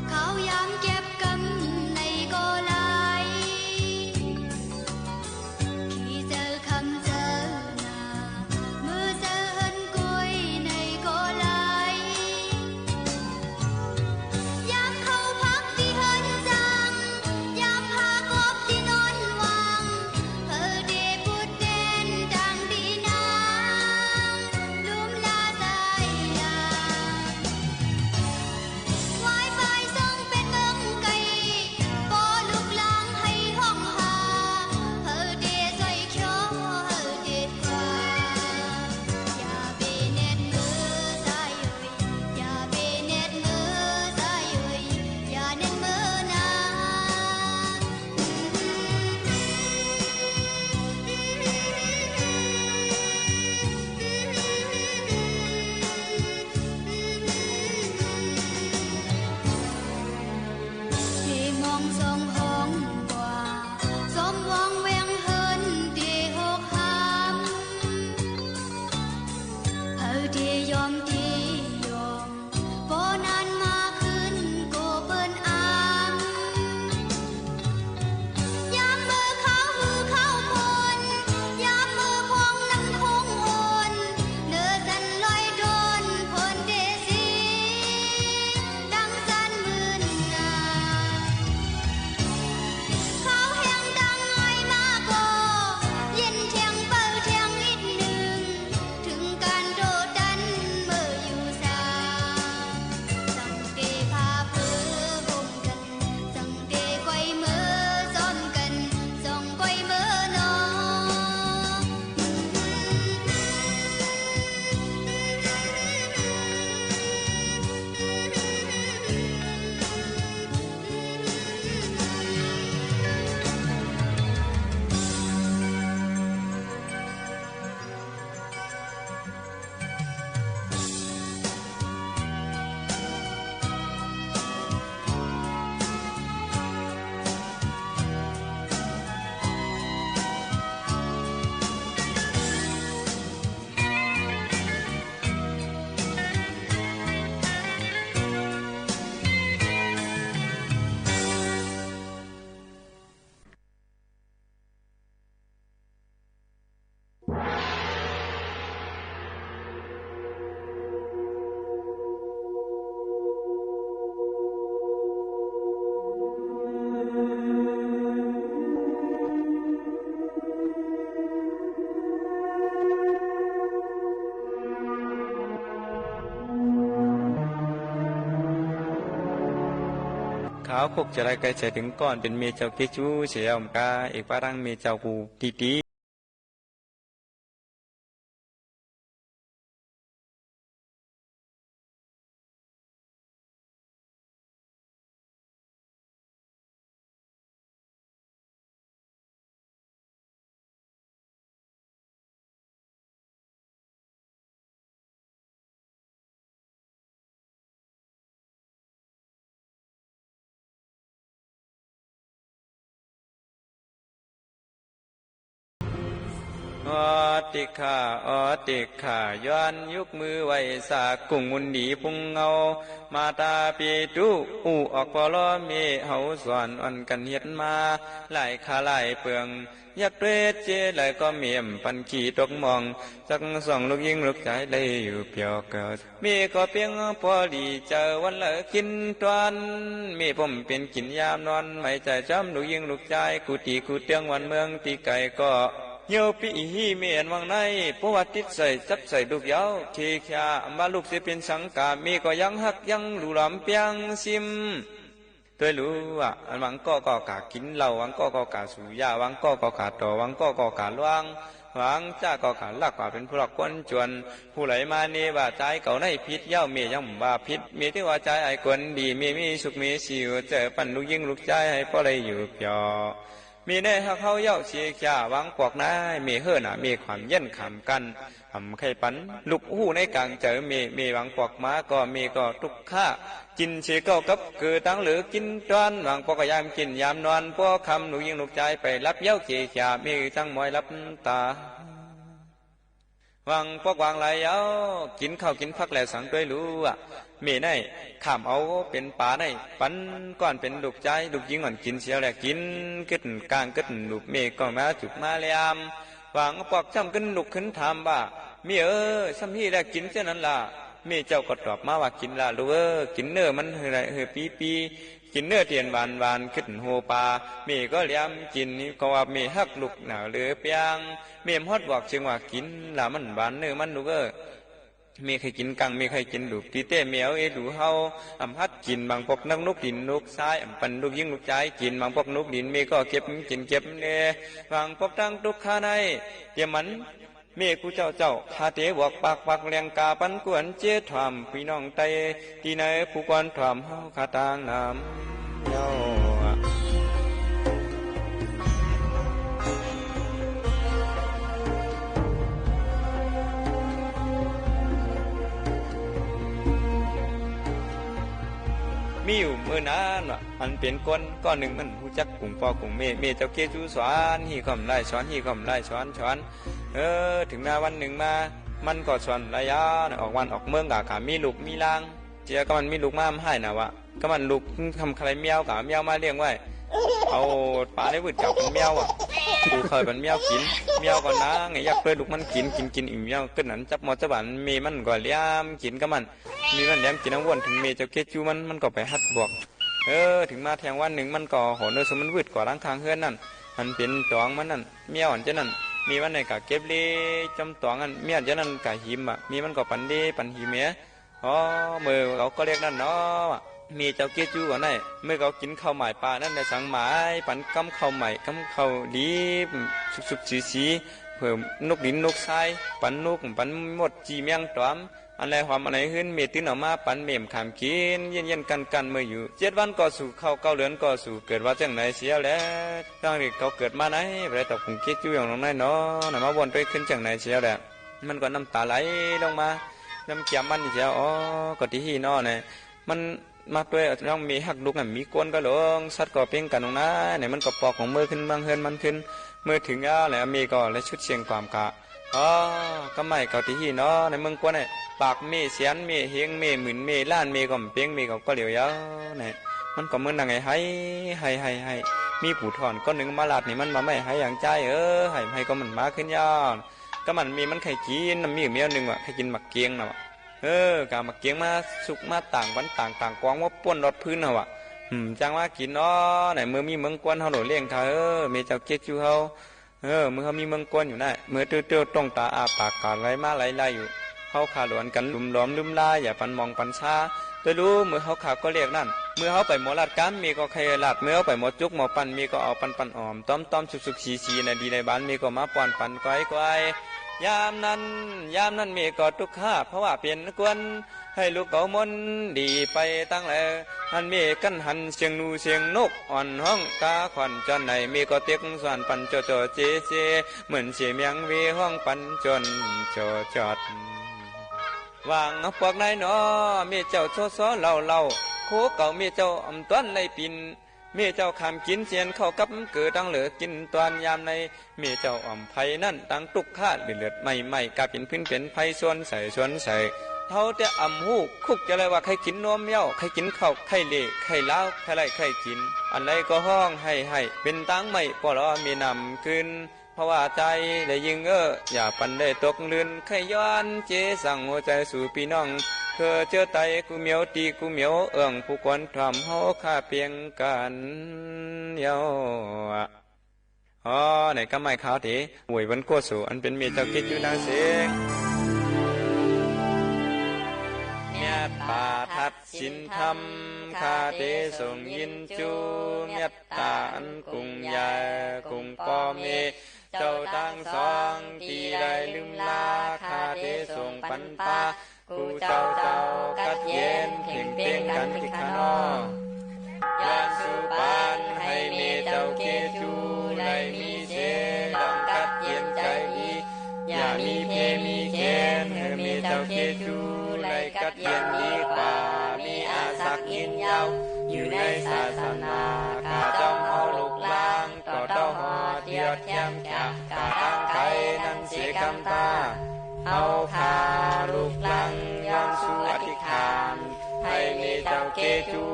เขายามเก็บกำไหนก็หลาย ขี้เจอค่ำเจอหน้า เมื่อเจอเฮิรนกวยไหนก็หลาย ยามเข้าพักตี้เฮิรนจัง ยามพากบตี้นอนวัง เฮาเดบุดแดนดังตี้นาง ลุ่มนาสายยา วายไปส่องเป๋นเมืองไก๋ ปอลุกหลังหื้อห้องหา เฮาเดซ่อยเขียว เฮาเดกว่า อย่าไปเน็ดเมือสายเอ๋ย อย่าไปเน็ดเมือสายเอ๋ย อย่าเน็ดเมือนา เดมองส่องห้องกว้าง สมหวังแหวงเฮิรนตี้หกหาม เฮาเดยอมเดยอม ปอนั้นมาขึ้นก็เปิ้นอาม ยามเมื่อเขาหื้อเขาผ่อน ยามเมื่อพวงน้ำคงอ่อน เนื้อสั่นลอยดอนเปิ้นเดสิ ดังสั่นมื่นนา เขาแหงดังอ้ายมาก็ ยินเถียงเปิ้นเถียงอินนึ่ง เถิงก๋านโดดันเมื่อ ขาวคุกจะได้ใก้ใส่เถิงก้อนเป๋นเมย์เจ้าเกจูเสียอมกา เอกปะตังเมย์เจ้ากูตี้ๆ ออติกขา ออติกขา ย้อนยุกมือไหว้สา กุ้งมุนดีพุงเงา มาตาปิตุ อู้ออกปอลอเมย์ เฮาสอนอ่อนกั๋นเฮ็ดมา หลายคาหลายเปือง อยากเตร็ดเจไหลก็เมย์ ปันขี้ตกหม่อง จักส่องลูกญิงลูกจายได้อยู่เปียวเกิด เมย์ก็เปียงปอดีเจอวันเหลือกิ๋นตวน เมย์ป้อมเป๋นกิ๋นยามนอน ไหมใจ๋จ้ำลูกญิงลูกจาย กู้ตี้กู้เตื้องวันเมืองตี้ไก๋ก็ เหี่ยวปี้อี้เมย์อันวังใน เพราะว่าติดใส่จับใส่ลูกเย้า เคขยา อำว่าลูกเสียเป๋นสังกา เมย์ก็ยังฮักยังหลู่หลอมเปียงซิม ตวยหลูอ่ะ อันบางก้อก็ก๋ากิ๋นเหล้า บางก้อก็ก๋าสูบยา บางก้อก็ก๋าต่อ บางก้อก็ก๋าล่วง บางจ๊ะก็ก๋าลัก ก๋าเป๋นพวกคนจน ผู้ใดมาเน่ว่าจายเก่าในผิด เย้าเมย์ยังบ่ว่าผิด เมย์ถือว่าจายอ้ายคนดี เมย์มีสุขเมย์สิว เจอปันลูกญิงลูกจาย หื้อปอได้อยู่เปียว เมย์ได้ฮักเฮาเย้าเสียขยา บางปอกนาย เมย์เหินหน้า เมย์ขวามเยียนขวามกั้น อำใค่ปันลูกฮู้ในกลางใจ๋เมย์ เมย์บางปอกมาก็ เมย์ก็ตุ๊กข์ กิ๋นเสียเก้ากับเกือตังเหลือกิ๋นตวน บางปอกก็ยามกิ๋นยามนอน ปอค่ำลูกญิงลูกจายไปหลับ เย้าเคขยา เมย์จั้งมอยหลับต๋า บางปอกวางไหลเย้า กิ๋นข้าวกิ๋นผักแล้วสังตวยหลูอ่ะ เมย์ในข้ามเอาเป๋นป๋าใน ปันก้อนเป๋นลูกจายลูกญิงอ่อนกิ๋นเสียแล้ว กิ๋นกึ๊ดก้างกึ๊ดลูบ เมย์ก็มาจุบมาแลม บางปอกจ้ำกึ๊ดลุกขึ้นถามว่า เมย์เอ้ย ส่ำฮี้แลกิ๋นเสียนั้นละ เมย์เจ้าก็ตอบมาว่า กิ๋นละลูกเอ้ย กิ๋นเนื้อมันหื้อได้หื้อปี้ๆ กิ๋นเนื้อตี้หวานๆ กึ๊ดโฮปา เมย์ก็แลมกิ๋น ก็ว่าเมย์ฮักลูกหนาเหลือเปียง เมย์ฮอดบอกเสียงว่า กิ๋นละมันหวานเนื้อมันลูกเอ้ย เมย์ใค่กิ๋นก้าง เมย์ใค่กิ๋นลูบ ตี้แต๊เมย์เอาเอหลูเฮา อำฮัดกิ๋น บางปอกนักนุกดินนุกซาย อำปันลูกญิงลูกจายกิ๋น บางปอกนุกดิน เมย์ก็เก็บกิ๋นเก็บแล บางปอกตังตุ๊กข์ใน เตียมมัน เมย์กู้เจ้าเจ้า ข้าเต๋บอกปากปากแหล่งกาปันกวนเจ๊ถ่อมปี้น้องไต้ ตี้ไหนผู้กวนถ่อมเฮาข้าตางนำเย้า มีอยู่เมื่อนานว่า อันเป๋นคนก้อนนึ่งมันฮู้จักกุ้งปอกุ้งเมย์ เมย์เจ้าเกจูสอนฮี้ก็บ่ได้สอน ฮี้ก็บ่ได้สอน สอน เออ เถิงมาวันนึ่งมา มันก็สอนหลายอย่าง ออกบ้านออกเมืองก็ ก็มีลูกมีหลาน เจียก็มันมีลูกมามันฮ้ายหน้าว่า ก็มันลูกทำใคร่แมวก็เอาแมวมาเลี้ยงไว้ เอาป๋าในวืดก็เป๋นแมวอ่ะ กูเข้าปันแมวกิ๋น แมวก็หนังไอ้ยักษ์ตวยลูกมันกิ๋น กิ๋นกิ๋นอิ่มแมวกึ๊ดนั้น จับหม้อจับบ่าน เมย์มันก็แลมกิ๋นก็มัน เมย์มันแลมกิ๋นอังวน เถิงเมย์เจ้าเกจูมัน มันก็ไปฮัดบอก เออ เถิงมาแทงวันนึ่ง มันก็หอนเออ สุมันวืดกว่าหลังข้างเฮือนนั่น อันเป๋นต๋องมันนั่น แมวอันเจ้านั้น เมย์มันในก็เก็บเล่จ๋อมต๋องอัน แมวอันเจ้านั้นก็หิมอ่ะ เมย์มันก็ปันเล่ปันหิมเหีย อ๋อ เมื่อเขาก็เรียกนั่นเนาะ เมย์เจ้าเกจูก็ได้ เมื่อเขากิ๋นข้าวหม่ายป๋านั่นได้สังหม่าย ปันกำข้าวใหม่กำข้าวดี สุกๆ สีๆ เผื่อนกดินนกซาย ปันนก ปันมด จี่แมงต๋อม อันใดหอมอันใดหื้น เมย์ตื้นเอามาปัน เมย์บ่ขามกิ๋น เยียนๆ กั้นๆ เมื่ออยู่ เจ็ดวันก็สู่เข้า เก้าเดือนก็สู่เกิด ว่าจั้งใดเสียแล ตั้งแต่เขาเกิดมาใน บ่ได้ตอบกุ้งเกจูอย่างลงในเนาะ น่ะมาวนตวยขึ้นจั้งใดเสียแล มันก็น้ำต๋าไหลลงมา น้ำแก้มมันเสีย อ๋อ ก็ตี้ฮี้เนาะเนี่ย มันมาตวยน้องเมย์ฮักลูกนั่น มีกวนก็หลง สัตว์ก็เป๋นกั๋นลงนะเนี่ย มันก็ปอกของเมย์ขึ้นเมืองเฮือนมันขึ้น เมื่อเถิงยาวแล้ว เมย์ก็เลยชุดเสียงความกะ อ๋อ ก็ไม่เก่าตี้ฮี้เนาะ ในเมืองกวนเนี่ย ปากเมย์แสน เมย์เฮง เมย์หมื่น เมย์ล้าน เมย์ก็บ่เป๋น เมย์ก็ ก็เหลียวเย้าเนี่ย มันก็เมืองนั่งไห้ ไห้ ไห้ ไห้ ไห้ มีผู้ถ่อนก้อนนึ่งมาลาดนี่ มันบ่าไม่ไห้อย่างจาย เออ ไห้ ไห้ก็มันมาขึ้นยาว ก็มันมี มันใค่กิ๋น มีอยู่แมวนึ่งว่ะ ใค่กิ๋นหมากเกียงน่ะว่ะ เออ ก็เอาหมากเกียงมาสุกมาต่างปันต่างต่างกองว่าป้นรอดพื้นน่ะว่ะ อืม จั้งว่ากิ๋นเนาะ ไหนเมื่อมีเมืองกวนเฮาโหลเลี้ยงค่ะ เออ เมย์เจ้าเกจูเฮา เออ เมื่อเฮามีเมืองกวนอยู่น่ะ เมื่อเตี้ยวๆ ต้องต๋าอาปากกาไหลมาไหลไหลอยู่ เฮาข้าหลวนกั๋นลุ่มหลอมลืมลา อย่าปันหมองปันซา ตวยลูก เมื่อเฮาขาดข้อแลกนั้น เมื่อเฮาไปหมอลาดกาม เมย์ก็ใค่ลาด เมื่อเฮาไปหมอจุ๊กหมอปั่น เมย์ก็เอาปั่นๆ อ้อม ต้อมๆ สุกๆ สีๆ นะ ดีในบ้าน เมย์ก็มาป้อนปั๋นก้อยๆ ยามนั้น ยามนั้นเมย์ก็ตุ๊กข์ยาก เพราะว่าเป๋นคน หื้อลูกเก่ามนดีไปตังหลาย หันเมย์กั๋นหันเสียงหนูเสียงนกอ่อนฮ้อง กาขวัญจรไหน เมย์ก็เต๊กสวนปั๋นจ่อๆ เจ๊ๆ เหมือนเสียงแมงวีฮ้องปั๋นจ่อนจ่อจอด ว่าปวกนายหนอ เมย์เจ้าซ้อๆ เล่าๆ โคเก่าเมย์เจ้าอ่ำต้อนไล่ปิ่น เมย์เจ้าข้ามกิ๋นเสี้ยนข้าวกับเกือ ตังเหลือกิ๋นตอนยามใน เมย์เจ้าอ่ำไผนั้น ตังตุ๊กข์ยากเลือดๆ ไหม้ๆ ก้าเป๋นฟืนเป๋นไฟ สวนใส่สวนใส่ เฒ่าแต่อ่ำฮู้ คุกจะได้ว่าใค่กิ๋นนมเย้า ใค่กิ๋นข้าว ใค่เล่ ใค่ลาว ใค่ไล่ ใค่กิ๋น อันใดก็ฮ้องไห้ๆ เป๋นตางไหม้ ป้อรอเมย์น้ำขึ้น เพราะว่าต๋ายได้ยิ่งเอ้อ อย่าปันได้ตกลื่น ใค่ย้อนเจสังหัวใจ๋สู่ปี้น้อง เผลอเจอไตกูเหมียว ตี้กูเหมียว เอื้องผู้ควรถ่อมเฮาข้าเปียงกั๋นเย้า อ๋อ ในกำไม้ขาวเต๋ อวยวันโกโส อันเป๋นเมย์เจ้าเกจู๋นางเสง เมตต๋าทัดศีลธรรม ข้าเตส่งยินจู เมตต๋าอันกุ้งใหญ่ กุ้งป้อเมย์เจ้าตังสอง ตี้ได้ลืมลา ข้าเตส่งปันปา กู้เจ้าเจ้ากัดเย็น เพ่งเป้งกั๋นตี้ข้าน้อ ย้อนสู่ปาน หื้อเมย์เจ้าเกจู๋ ได้มีเสดองกัดเย็นใจ๋ดี อย่ามีเพมีเข็ญ หื้อเมย์เจ้าเกจู๋ ได้กัดเย็นดีกว่า มีอาสักยืนยาว อยู่ในศาสนา ข้าจ้อมเฮาลูกหลาน ต่อเต้าฮอดเยียดแย้มแจ่ม ข้าตางไก๋นั้นเสียกำตา เฮาข้าลูกหลาน ย้อนสู่อธิษฐาน หื้อเมย์เจ้าเกจู๋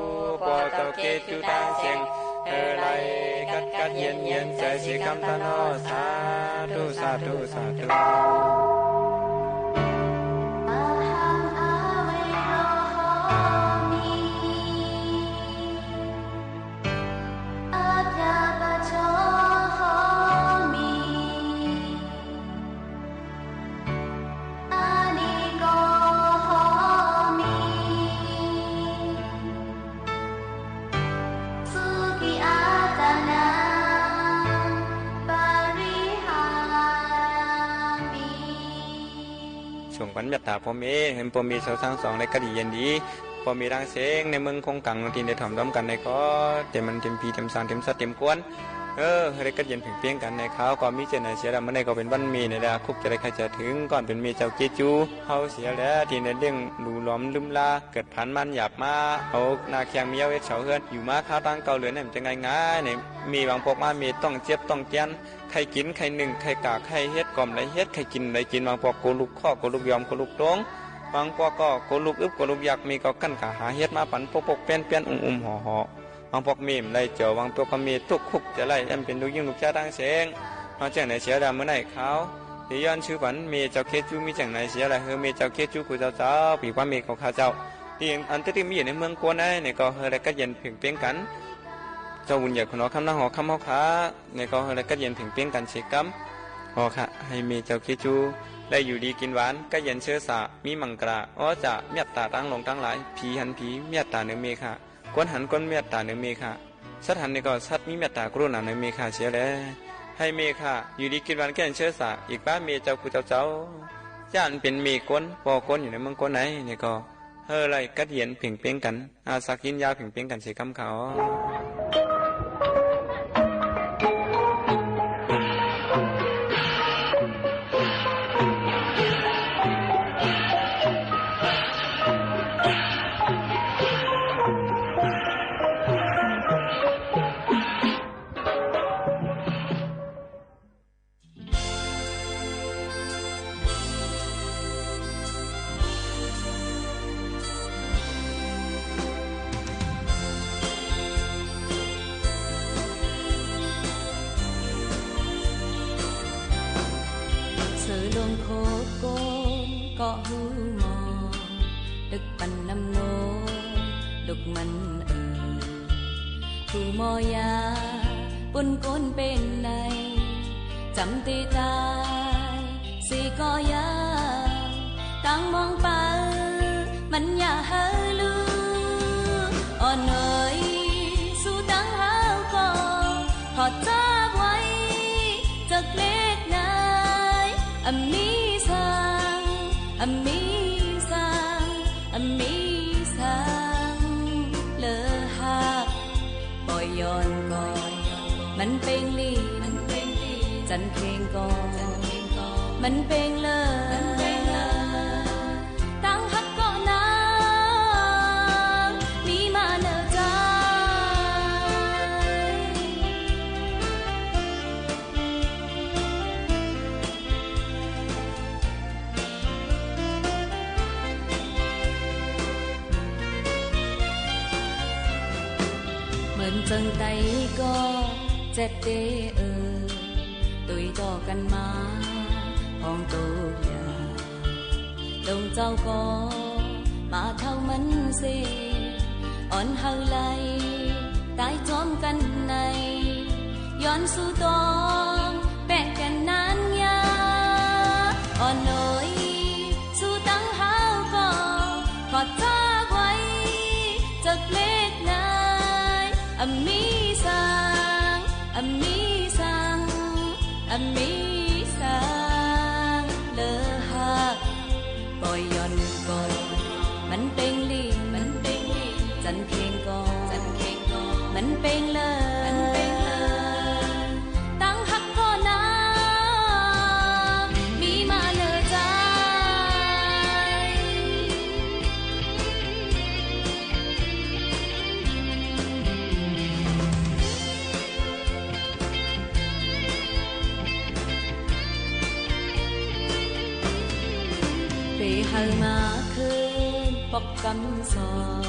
ป้อเจ้าเกจู๋ตางเสง หื้อได้กัดกัดเย็นเย็นใจ๋เสียกำตาน้อ สาธุ สาธุ สาธุ Ahaṃ avero homi, ajjapajjo homi, anīgho homi, sukhī attānaṃ pariharāmi. ส่งปันเมตต๋าป้อเมย์ หื้อป้อเมย์เจ้าตังสองได้กัดดีเย็นดี ป้อเมย์ตางเสงในเมืองคงกัง ตี้ได้ถ่อมดอมกั๋นในก็ เต๋มมันเต๋มผี เต๋มสาง เต๋มสัตว์ เต๋มคน เออ หื้อได้กัดเย็นเพ่งเป้งกั๋นใน ข้าวก็มีเจ้าไหนเสียแล้ว มื้อนี้ก็เป๋นวันเมย์ในละ คุกจะได้ใค่จะเถิง ก่อนเป๋นเมย์เจ้าเกจู๋ เฮาเสียแล้ว ตี้ได้เลี้ยงหลู่หลอมลืมลา เกิดผานมารหยาบมา เอาหน้าแข้งเมียเวทเสาเฮือน อยู่มาข้าวตังเก้าเดือนเนี่ย มันจะง่ายๆ เนี่ย เมย์บางปอกมา เมย์ต้องเจ็บต้องแจ๊น ใค่กิ๋น ใค่นึ่ง ใค่ก๋า ใค่เฮ็ด ก็บ่ได้เฮ็ด ใค่กิ๋น บ่ได้กิ๋น บางปอกกั๋วลุกคอก กั๋วลุกยอม กั๋วลุกตรง บางปอกก็กั๋วลุกอึบ กั๋วลุกอยาก เมย์ก็กั้นขาหาเฮ็ดมาปัน ปกๆ เปียนๆ อุ้มๆ ห่อๆ บางปอกเมย์บ่ได้เจียว บางปอกก็เมย์ตุ๊กข์คุกจะได้ อันเป๋นลูกญิงลูกจายตางเสง มาเจ้าไหนเสียแล้ว มื้อนี้ข้าว ตี้ย้อนจื้อปันเมย์เจ้าเกจู๋ มีเจ้าไหนเสียแล้ว หื้อเมย์เจ้าเกจู๋ กู้เจ้าเจ้า ปี๋กว่าเมย์ก็ข้าเจ้า ตี้อันตี้มีอยู่ในเมืองโกนใน เนี่ยก็หื้อได้กัดเย็นเพ่งเป้งกั๋น เจ้าบุญใหญ่คุณหอคำ นางหอคำเฮาข้า เนี่ยก็หื้อได้กัดเย็นเพ่งเป้งกั๋นเสียกำ อ๋อข้า หื้อเมย์เจ้าเกจู๋ ได้อยู่ดีกิ๋นหวาน กัดเย็นเชิดสา มีมังคละ อ๋อจะเมตต๋าตังหลงตังหลาย ผีหันผี เมตต๋าเหนือเมย์ข้า คนหันคน เมตต๋าเหนือเมย์ข้า สัตว์หันเนี่ยก็สัตว์มีเมตต๋ากรุณาเหนือเมย์ข้าเสียแล หื้อเมย์ข้า อยู่ดีกิ๋นหวาน กัดเย็นเชิดสา อีกว่าเมย์เจ้ากู้เจ้าเจ้า อันเป๋นเมย์คน ป้อคน อยู่ในเมืองคนใน เนี่ยก็ หื้อได้กัดเย็นเพ่งเป้งกั๋น อาสักยืนยาวเพ่งเป้งกั๋นเสียกำข้า เซอลงโคโกน เกาะฮูหมอ ตึกปันน้ำโน ดกมันเอ่ย ฮูหมอยา ปุ้นโกนเป๋นใน จ๋ำเตต๋าย เสก่อยา ตังมองไป มันอย่าหื้อลู จับไว้ จักเล็กนาย อะมีสัง อะมีสัง อะมีสัง เลอฮัก บ่ย้อนก่อ มันเป่งลี มันเป่งลี จันเข่งก่อ มันเป่งเลอ มันเป่งเลอ ตังฮักเกาะนาง มีมาเนอใจ๋ เหมือนเจิงไตก็เจ็บเตเออ ตุยต่อกั๋นมา พองโตใหญ่ ลงเจ้าก็มาเฒ่ามันเส อ่อนเฮาไหล ต๋ายจอมกั๋นใน ย้อนสู่ตอง แปะกั๋นนานยา อ่อนเอย สู่ตังเฮาก็ ขอจับไว้ จักเล็กนาย อะมีสัง อะมีสัง อะมีสัง เลอฮัก บ่ย้อนก่อ มันเป่งลี มันเป่งลี จันเข่งก่อ จันเข่งก่อ มันเป่งเลอ มันเป่งเลอ ตังฮักเกาะนาง มีมาเนอใจ๋ เป๋เฮามาเคินปอกกำสอง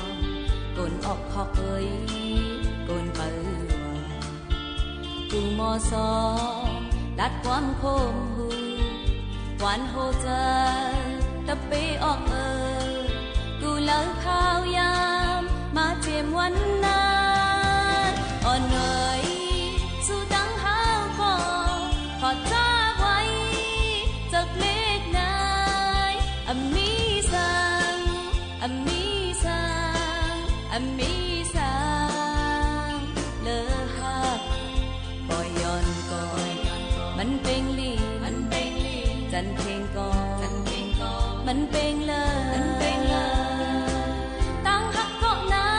โกนออกคอกเอย โกนไปว่า กูหมอสอง ลัดความโคมหู หวานโฮใจ๋ ตะเป๋ออกเออ กูเลิกข้าวยาม มาเจียมวันนั้น อ่อนเอย สู่ตังเฮาก็ ขอจับไว้ จักเล็กนาย อะมีสัง อะมีสัง อะมีสัง เลอฮัก บ่ย้อนก่อ มันเป่งลี มันเป่งลี จันเข่งก่อ จันเข่งก่อ มันเป่งเลอ มันเป่งเลอ ตังฮักเกาะนา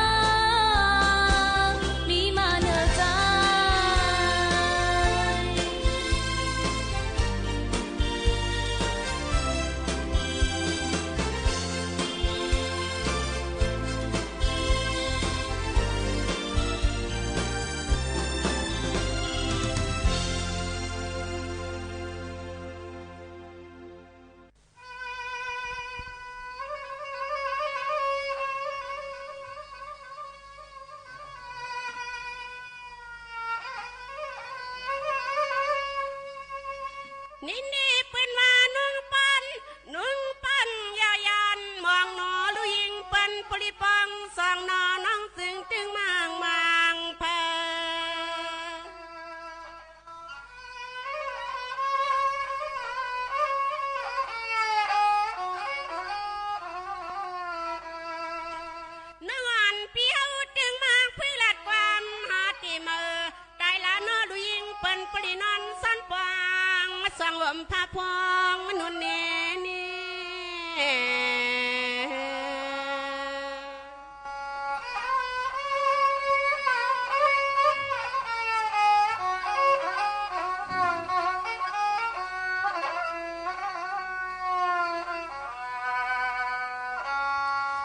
ง มีมาเนอใจ๋ นี่นี่เปิ้นว่าน้องปัน น้องปันอย่าย่าน มองหนอลูกหญิงเปิ้นปุริปอง สองหนอน้องจึงตึงมางมางเผอ นางอ่อนเปียวตึงมาเพื่อลัดความหาตี้เมอ ต๋ายละเนาะลูกหญิงเปิ้นปรินอนสันปวาง มาส่องห่มผ้าพองมนุษย์เนนี่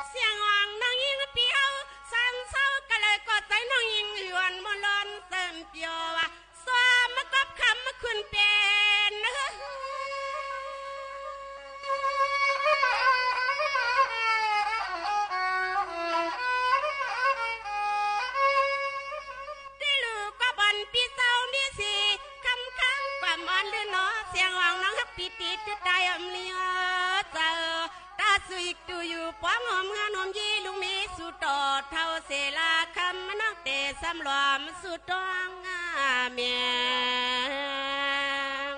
เสียงอ่องน้องหญิงเปียว สันเศร้าก็เลยกอดใจ๋น้องหญิงหยวนมนต์ลอนเสิร์นเปียวว่า สวมมากอบคำมาคุณเป๋น ตี้ลูกก็บ่อนปี้เศร้ามีสี คำค้างความอ่อนลื่นหนอ เสียงอ่องน้องฮักปี๋ติดตื้อต๋ายอ่อมเลียวเจ้า ต๋าสุย ตูอยู่ปองหอมเฮือนหอมยี่ลุงมีสู่ต่อเฒ่าเสลาคำน้องเต๋สำรวมสู่ต้องเมียง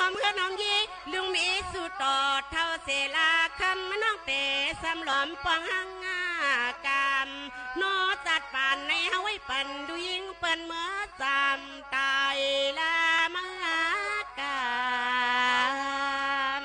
น้องเฮือนน้องยี ลุงมีสู่ต่อเฒ่าเสลาคำ น้องเต๋สำรวมปองหังงากาม โนจัดปานในเฮาไว้ปันดูยิ่งเปิ้นเมื่อจำตายละมากาม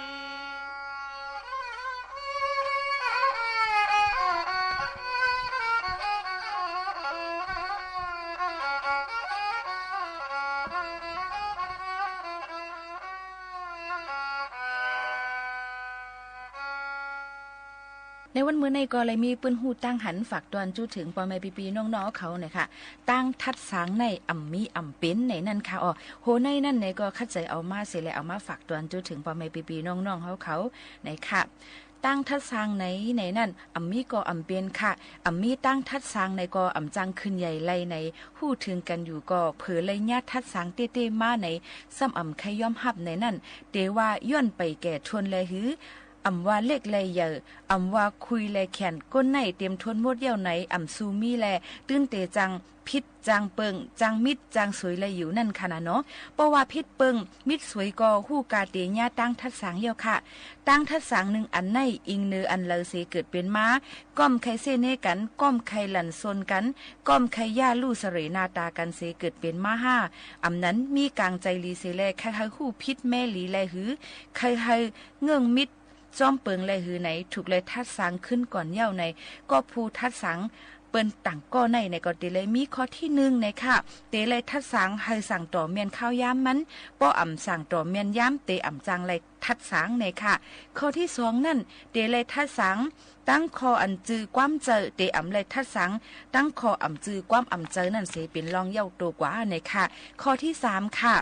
ในวันมื้อนี้ก็เลยมีปื้นฮู้ตางหันฝากตวนจู้เถิงป้อแม่ปี้ๆ น้องๆ เขาเนี่ยค่ะ ตางทัดสางในอ่ำมีอ่ำเป๋นในนั้นค่ะ อ้อ หัวในนั้นในก็คัดใจ๋เอามาเสียและเอามาฝากตวนจู้เถิงป้อแม่ปี้ๆ น้องๆ เฮาเขาในค่ะ ตางทัดสางใน ในนั้นอ่ำมีก็อ่ำเป๋นค่ะ อ่ำมีตางทัดสางในก็อ่ำจังขึ้นใหญ่ไล่ใน ฮู้เถิงกั๋นอยู่ก็เผลอไล่เยียะทัดสางเต๊ๆ มาใน ซ้ำอ่ำใค่ยอมฮับในนั้น เต๋ว่าย้อนไปแก่ทนแลหือ อ่ำว่าเล็กแลใหญ่ อ่ำว่าคุยแลแขน ก้นในเต๋มทนหมดเยียะใน อ่ำสู่มีแล ตื้นเต๋จังผิด จังเปิง จังมิด จังสวยแลอยู่นั้นค่ะนะเนาะ เปราะว่าผิดเปิง มิดสวยก็ฮู้กาเต๋เยียะตางทัดสางเยียะค่ะ ตางทัดสางนึ่งอันในอิงเนออันใดเสเกิดเป๋นมา ก้อมใค่เส้นเนกั๋น ก้อมใค่หลั่นซนกั๋น ก้อมใค่ย่าลู่เสร่ห์หน้าต๋ากั๋นเสเกิดเป๋นมาห้า อ่ำนั้นมีก๋างใจ๋หลีเสแล ใค่หื้อฮู้ผิดแม้หลีแลหือ ใค่หื้อเงื้องมิด จ้อมเปิงแลหือใน ถูกแลทัดสางขึ้นก่อนเยียะใน ก็ผู้ทัดสางเปิ้นต่างก้อในในก็เต๋เลยมีข้อตี้นึ่งในค่ะ เต๋เลยทัดสางหื้อส่างต่อแม่นข้าวยามมัน ป้ออ่ำส่างต่อแม่นยาม เต๋อ่ำจังไล่ทัดสางในค่ะ ข้อตี้สองนั้น เต๋เลยทัดสางตั้งข้ออันจือความเจอ เต๋อ่ำไล่ทัดสางตั้งข้ออ่ำจือความอ่ำเจอนั้นเสเป๋นรองเย้าโตกว่าในค่ะ ข้อตี้สามค่ะ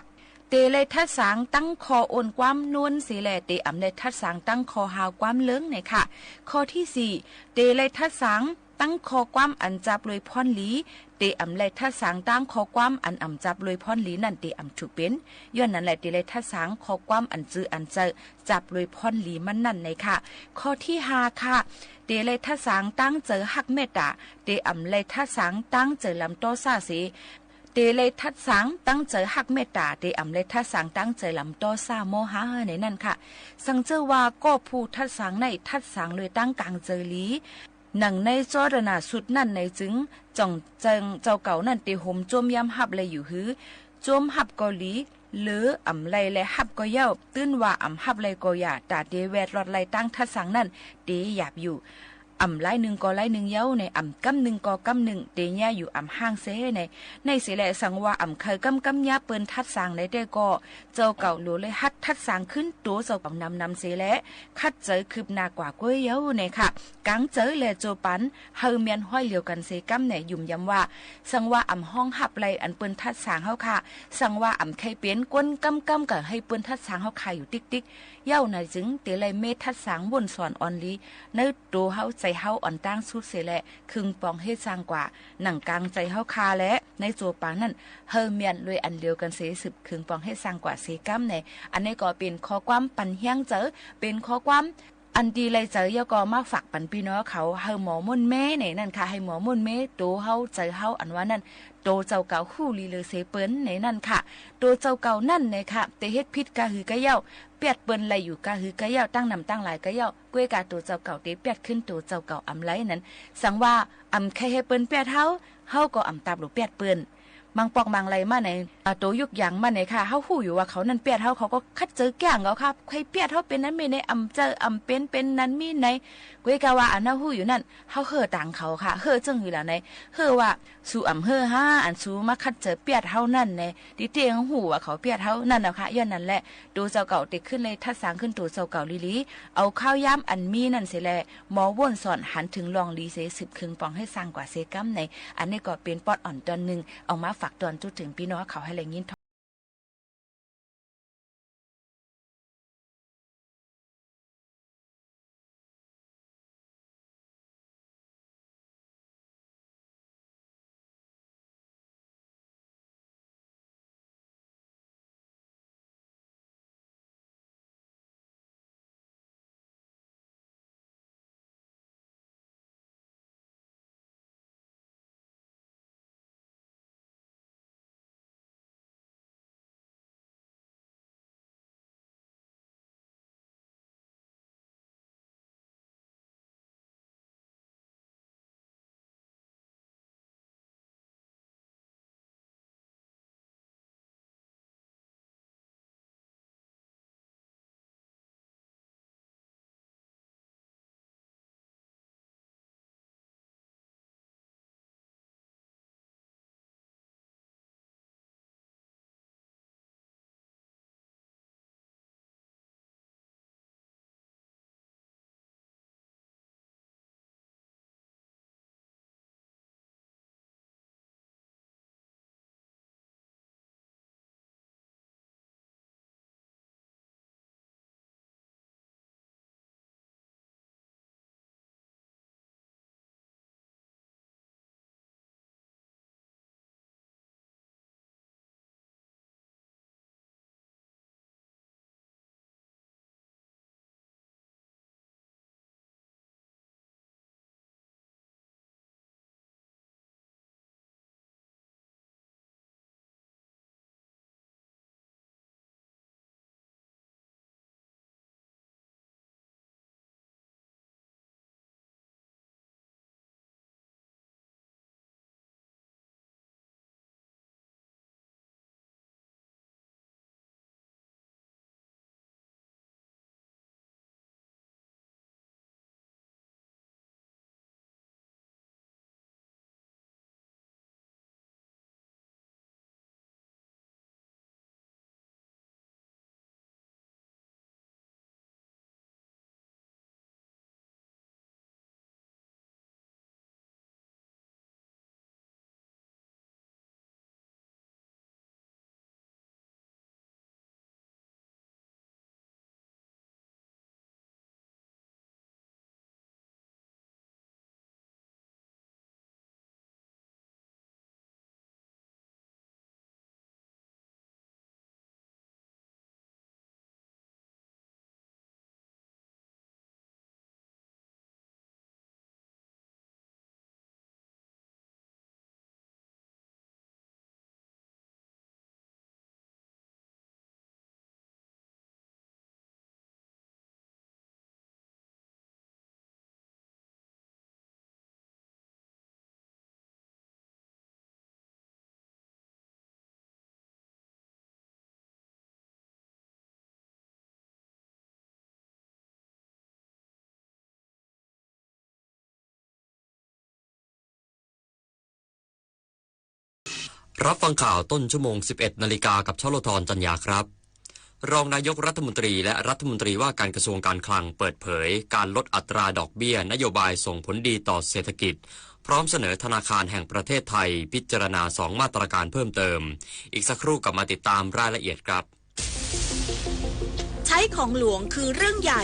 เต๋เลยทัดสางตั้งข้ออ่อนความนวลเสแล เต๋อ่ำไล่ทัดสางตั้งข้อฮาวความเลิงในค่ะ ข้อตี้สี่ เต๋เลยทัดสางตั้งข้อความอันจับโดยพ่อนหลี เต๋อ่ำไล่ทัดสางตั้งข้อความอันอ่ำจับโดยพ่อนหลีนั้น เต๋อ่ำถูกเป๋น ย้อนนั้นแล เต๋ไล่ทัดสางข้อความอันจืออันเจอ จับโดยพ่อนหลีมันนั้นในค่ะ ข้อตี้ห้าค่ะ เต๋ไล่ทัดสางตั้งเจอฮักเมตต๋า เต๋อ่ำไล่ทัดสางตั้งเจอลำต้อซ่าเส เต๋ไล่ทัดสางตั้งเจอฮักเมตต๋า เต๋อ่ำไล่ทัดสางตั้งเจอลำต้อซ่าโมหะในนั้นค่ะ สังเจ้าว่าก็ผู้ทัดสางในทัดสางโดยตั้งก๋างเจอหลี หนังในจอดนาสุดนั้นในจึง จ่องเจิงเจ้าเก่านั้นเต๋โหมโจ้มยำฮับไล่อยู่หื้อ โจ้มฮับก็หลี หรืออ่ำไล่แลฮับก็เย้า ตื้นว่าอ่ำฮับไล่ก็อย่า ต๋าเต๋แวดลอดไล่ตั้งทัดสางนั้น เต๋หยาบอยู่ อ่ำไล่นึ่งก็ไล่นึ่งเย้าใน อ่ำก้ำนึ่งก็ก้ำนึ่ง เต๋เยียะอยู่อ่ำห้างเสใน ในเสแล สังว่าอ่ำใค่ก้ำก้ำเยียะเปิ้นทัดสางในแต๊ก็ เจ้าเก่าหลัวเลยหัดทัดสางขึ้นตั๋วเจ้าเก่านำๆ เสแล คัดเจอคืบหน้ากว่าก้วยเย้าในค่ะ ก๋างเจอแลโจปัน หื้อแม่นฮ้อยเหลียวกั๋นเสก้ำใน ยุ่มยำว่า สังว่าอ่ำฮ้องฮับไล่อันเปิ้นทัดสางเฮาค่ะ สังว่าอ่ำใค่เป๋นก้นก้ำก้ำกั๋นหื้อเปิ้นทัดสางเฮาค่ะอยู่ติ๊กๆ เย้าในจึงเต๋ไล่เมตทัดสางว่นสอนอ่อนหลี ในตั๋วเฮาใจ๋เฮาอ่อนตางสุดเสแล เคิงปองเฮ็ดสร้างกว่า หนังก๋างใจ๋เฮาค่ะแล ในโจปันนั้น หื้อแม่นโดยอันเหลียวกั๋นเส สืบเคิงปองเฮ็ดสร้างกว่าเสก้ำใน อันนี้ก็เป๋นข้อความปันแฮงเจอ เป๋นข้อความอันดีไล่เจอ แล้วก็มาฝากปันปี้น้องเขา หื้อหมอม่วนแม้ในนั้นค่ะ หื้อหมอม่วนแม้ตั๋วเฮาใจ๋เฮาอันว่านั้น ตั๋วเจ้าเก่าฮู้หลีเหลือเสเปิ้นในนั้นค่ะ ตั๋วเจ้าเก่านั้นในค่ะ เต๋เฮ็ดผิดก้าหื้อก้าเย้า เปียดเปิ้นไล่อยู่ก้าหื้อก้าเย้า ตั้งนำตั้งหลายก้าเย้า ก้วยกาตั๋วเจ้าเก่าเต๋เปียดขึ้นตั๋วเจ้าเก่าอ่ำไล่นั้น สังว่าอ่ำใค่หื้อเปิ้นเปียดเฮา เฮาก็อ่ำตาบหลูเปียดเปิ้น บางปอกบางไล่มาใน อ่า ตั๋วยุกอย่างมาในค่ะ เฮาฮู้อยู่ว่าเขานั้นเปียดเฮา เขาก็คัดเจอแก้งเอาค่ะ ใค่เปียดเฮาเป๋นนั้นมีใน อ่ำเจออ่ำเป๋นเป๋นนั้นมีใน ก้วยกาว่าอันเฮาฮู้อยู่นั้น เฮาหื้อตางเขาค่ะ หื้อเจิ่งหื้อหละใน หื้อว่า สูอ่ำหื้อห้า อันสูมาคัดเจอเปียดเฮานั้นใน ตี้เตี้ยงฮู้ว่าเขาเปียดเฮา นั่นแหละค่ะ ย้อนนั้นแหละ ตั๋วเจ้าเก่าเต๋ขึ้นเลยทัดสางขึ้นตั๋วเจ้าเก่าหลีๆ เอาข้าวยามอันมีนั้นเสแล หมอว่นสอนหันเถิงลองหลีเส สืบเคิงปองเฮ็ดสร้างกว่าเสก้ำใน อันนี้ก็เป๋นปอดอ่อนตอนนึ่ง เอามาฝากตอนจุดเถิงปี้น้องเขาหื้อแลยิน รับฟังข่าวต้นชั่วโมง สิบเอ็ดนาฬิกา กับชโลธร จันยาครับ รองนายกรัฐมนตรีและรัฐมนตรีว่าการกระทรวงการคลังเปิดเผยการลดอัตราดอกเบี้ยนโยบายส่งผลดีต่อเศรษฐกิจ พร้อมเสนอธนาคารแห่งประเทศไทยพิจารณาสองมาตรการเพิ่มเติม อีกสักครู่กลับมาติดตามรายละเอียดครับ ใช้ของหลวงคือเรื่องใหญ่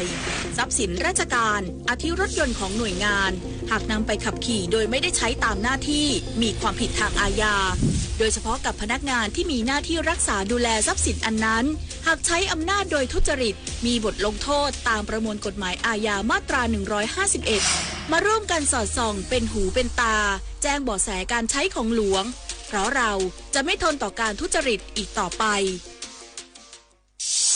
ทรัพย์สินราชการ อาทิรถยนต์ของหน่วยงาน หากนำไปขับขี่โดยไม่ได้ใช้ตามหน้าที่ มีความผิดทางอาญา โดยเฉพาะกับพนักงานที่มีหน้าที่รักษาดูแลทรัพย์สินอันนั้น หากใช้อำนาจโดยทุจริต มีบทลงโทษตามประมวลกฎหมายอาญามาตรา หนึ่งร้อยห้าสิบเอ็ด มาร่วมกันสอดส่องเป็นหูเป็นตา แจ้งเบาะแสการใช้ของหลวง เพราะเราจะไม่ทนต่อการทุจริตอีกต่อไป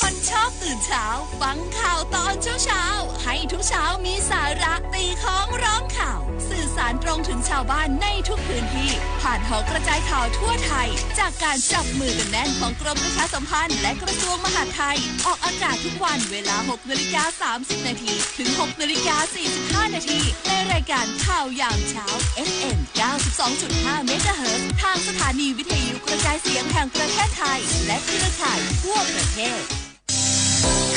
คนชอบตื่นเช้า ฟังข่าวตอนเช้าๆ ให้ทุกเช้ามีสาระ ตีค้องร้องข่าว สื่อสารตรงถึงชาวบ้านในทุกพื้นที่ ผ่านหอกระจายข่าวทั่วไทย จากการจับมือกันแน่นของกรมประชาสัมพันธ์และกระทรวงมหาดไทย ออกอากาศทุกวันเวลา หกนาฬิกา สามสิบนาที ถึง หกนาฬิกา สี่สิบห้านาที ในรายการข่าวยามเช้า เอฟเอ็ม เก้าสิบสองจุดห้าเมกะเฮิรตซ์ ทางสถานีวิทยุกระจายเสียงแห่งประเทศไทย และเครือข่ายทั่วประเทศ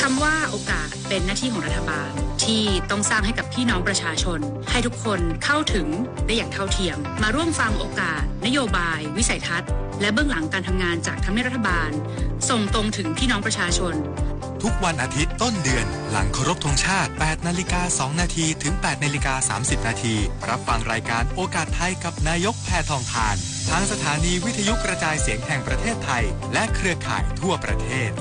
คำว่าโอกาสเป็นหน้าที่ของรัฐบาล ที่ต้องสร้างให้กับพี่น้องประชาชน ให้ทุกคนเข้าถึงได้อย่างเท่าเทียม มาร่วมฟังโอกาส นโยบาย วิสัยทัศน์ และเบื้องหลังการทำงานจากทำเนียบรัฐบาล ส่งตรงถึงพี่น้องประชาชน ทุกวันอาทิตย์ต้นเดือน หลังเคารพธงชาติ แปดนาฬิกา สองนาที ถึง แปดนาฬิกา สามสิบนาที รับฟังรายการโอกาสไทยกับนายกแพทองธาร ทางสถานีวิทยุกระจายเสียงแห่งประเทศไทย และเครือข่ายทั่วประเทศ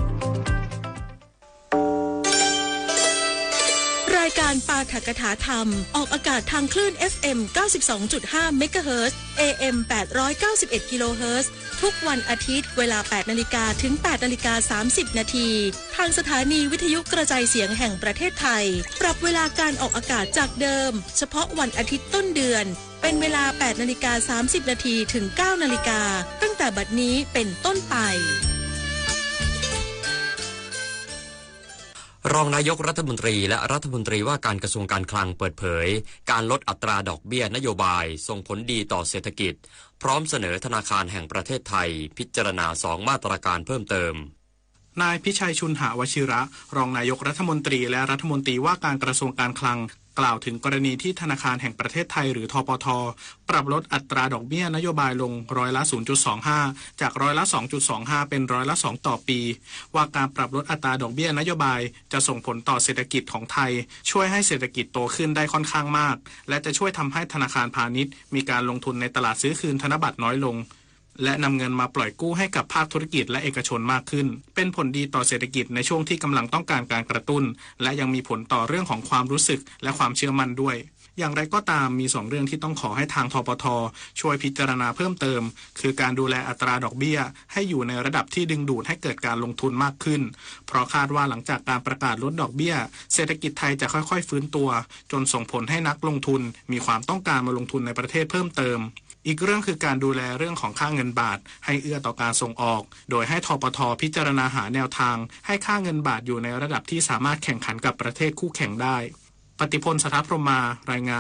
รายการปาฐกถาธรรม ออกอากาศทางคลื่น เอฟเอ็ม เก้าสิบสองจุดห้าเมกะเฮิรตซ์ เอเอ็ม แปดร้อยเก้าสิบเอ็ดกิโลเฮิรตซ์ ทุกวันอาทิตย์ เวลา แปดนาฬิกา ถึง แปดนาฬิกา สามสิบนาที ทางสถานีวิทยุกระจายเสียงแห่งประเทศไทย ปรับเวลาการออกอากาศจากเดิม เฉพาะวันอาทิตย์ต้นเดือน เป็นเวลา แปดนาฬิกา สามสิบนาที ถึง เก้านาฬิกา ตั้งแต่บัดนี้เป็นต้นไป รองนายกรัฐมนตรีและรัฐมนตรีว่าการกระทรวงการคลังเปิดเผย การลดอัตราดอกเบี้ยนโยบายส่งผลดีต่อเศรษฐกิจ พร้อมเสนอธนาคารแห่งประเทศไทยพิจารณาสองมาตรการเพิ่มเติม นายพิชัย ชุนหวชิระ รองนายกรัฐมนตรีและรัฐมนตรีว่าการกระทรวงการคลัง กล่าวถึงกรณีที่ธนาคารแห่งประเทศไทยหรือ ธปท ปรับลดอัตราดอกเบี้ยนโยบายลงร้อยละ ศูนย์จุดสองห้า จากร้อยละ สองจุดสองห้า เป็นร้อยละ สอง ต่อปี ว่าการปรับลดอัตราดอกเบี้ยนโยบายจะส่งผลต่อเศรษฐกิจของไทย ช่วยให้เศรษฐกิจโตขึ้นได้ค่อนข้างมาก และจะช่วยทำให้ธนาคารพาณิชย์มีการลงทุนในตลาดซื้อคืนธนบัตรน้อยลง และนำเงินมาปล่อยกู้ให้กับภาคธุรกิจและเอกชนมากขึ้น เป็นผลดีต่อเศรษฐกิจในช่วงที่กำลังต้องการการกระตุ้น และยังมีผลต่อเรื่องของความรู้สึกและความเชื่อมั่นด้วย อย่างไรก็ตาม มีสองเรื่องที่ต้องขอให้ทาง ธปท ช่วยพิจารณาเพิ่มเติม คือการดูแลอัตราดอกเบี้ยให้อยู่ในระดับที่ดึงดูดให้เกิดการลงทุนมากขึ้น เพราะคาดว่าหลังจากการประกาศลดดอกเบี้ย เศรษฐกิจไทยจะค่อยๆ ฟื้นตัว จนส่งผลให้นักลงทุนมีความต้องการมาลงทุนในประเทศเพิ่มเติม อีกเรื่องคือการดูแลเรื่องของค่าเงินบาท ให้เอื้อต่อการส่งออก โดยให้ ธปท พิจารณาหาแนวทาง ให้ค่าเงินบาทอยู่ในระดับที่สามารถแข่งขันกับประเทศคู่แข่งได้ ปฏิพล สถพรหมา รายงาน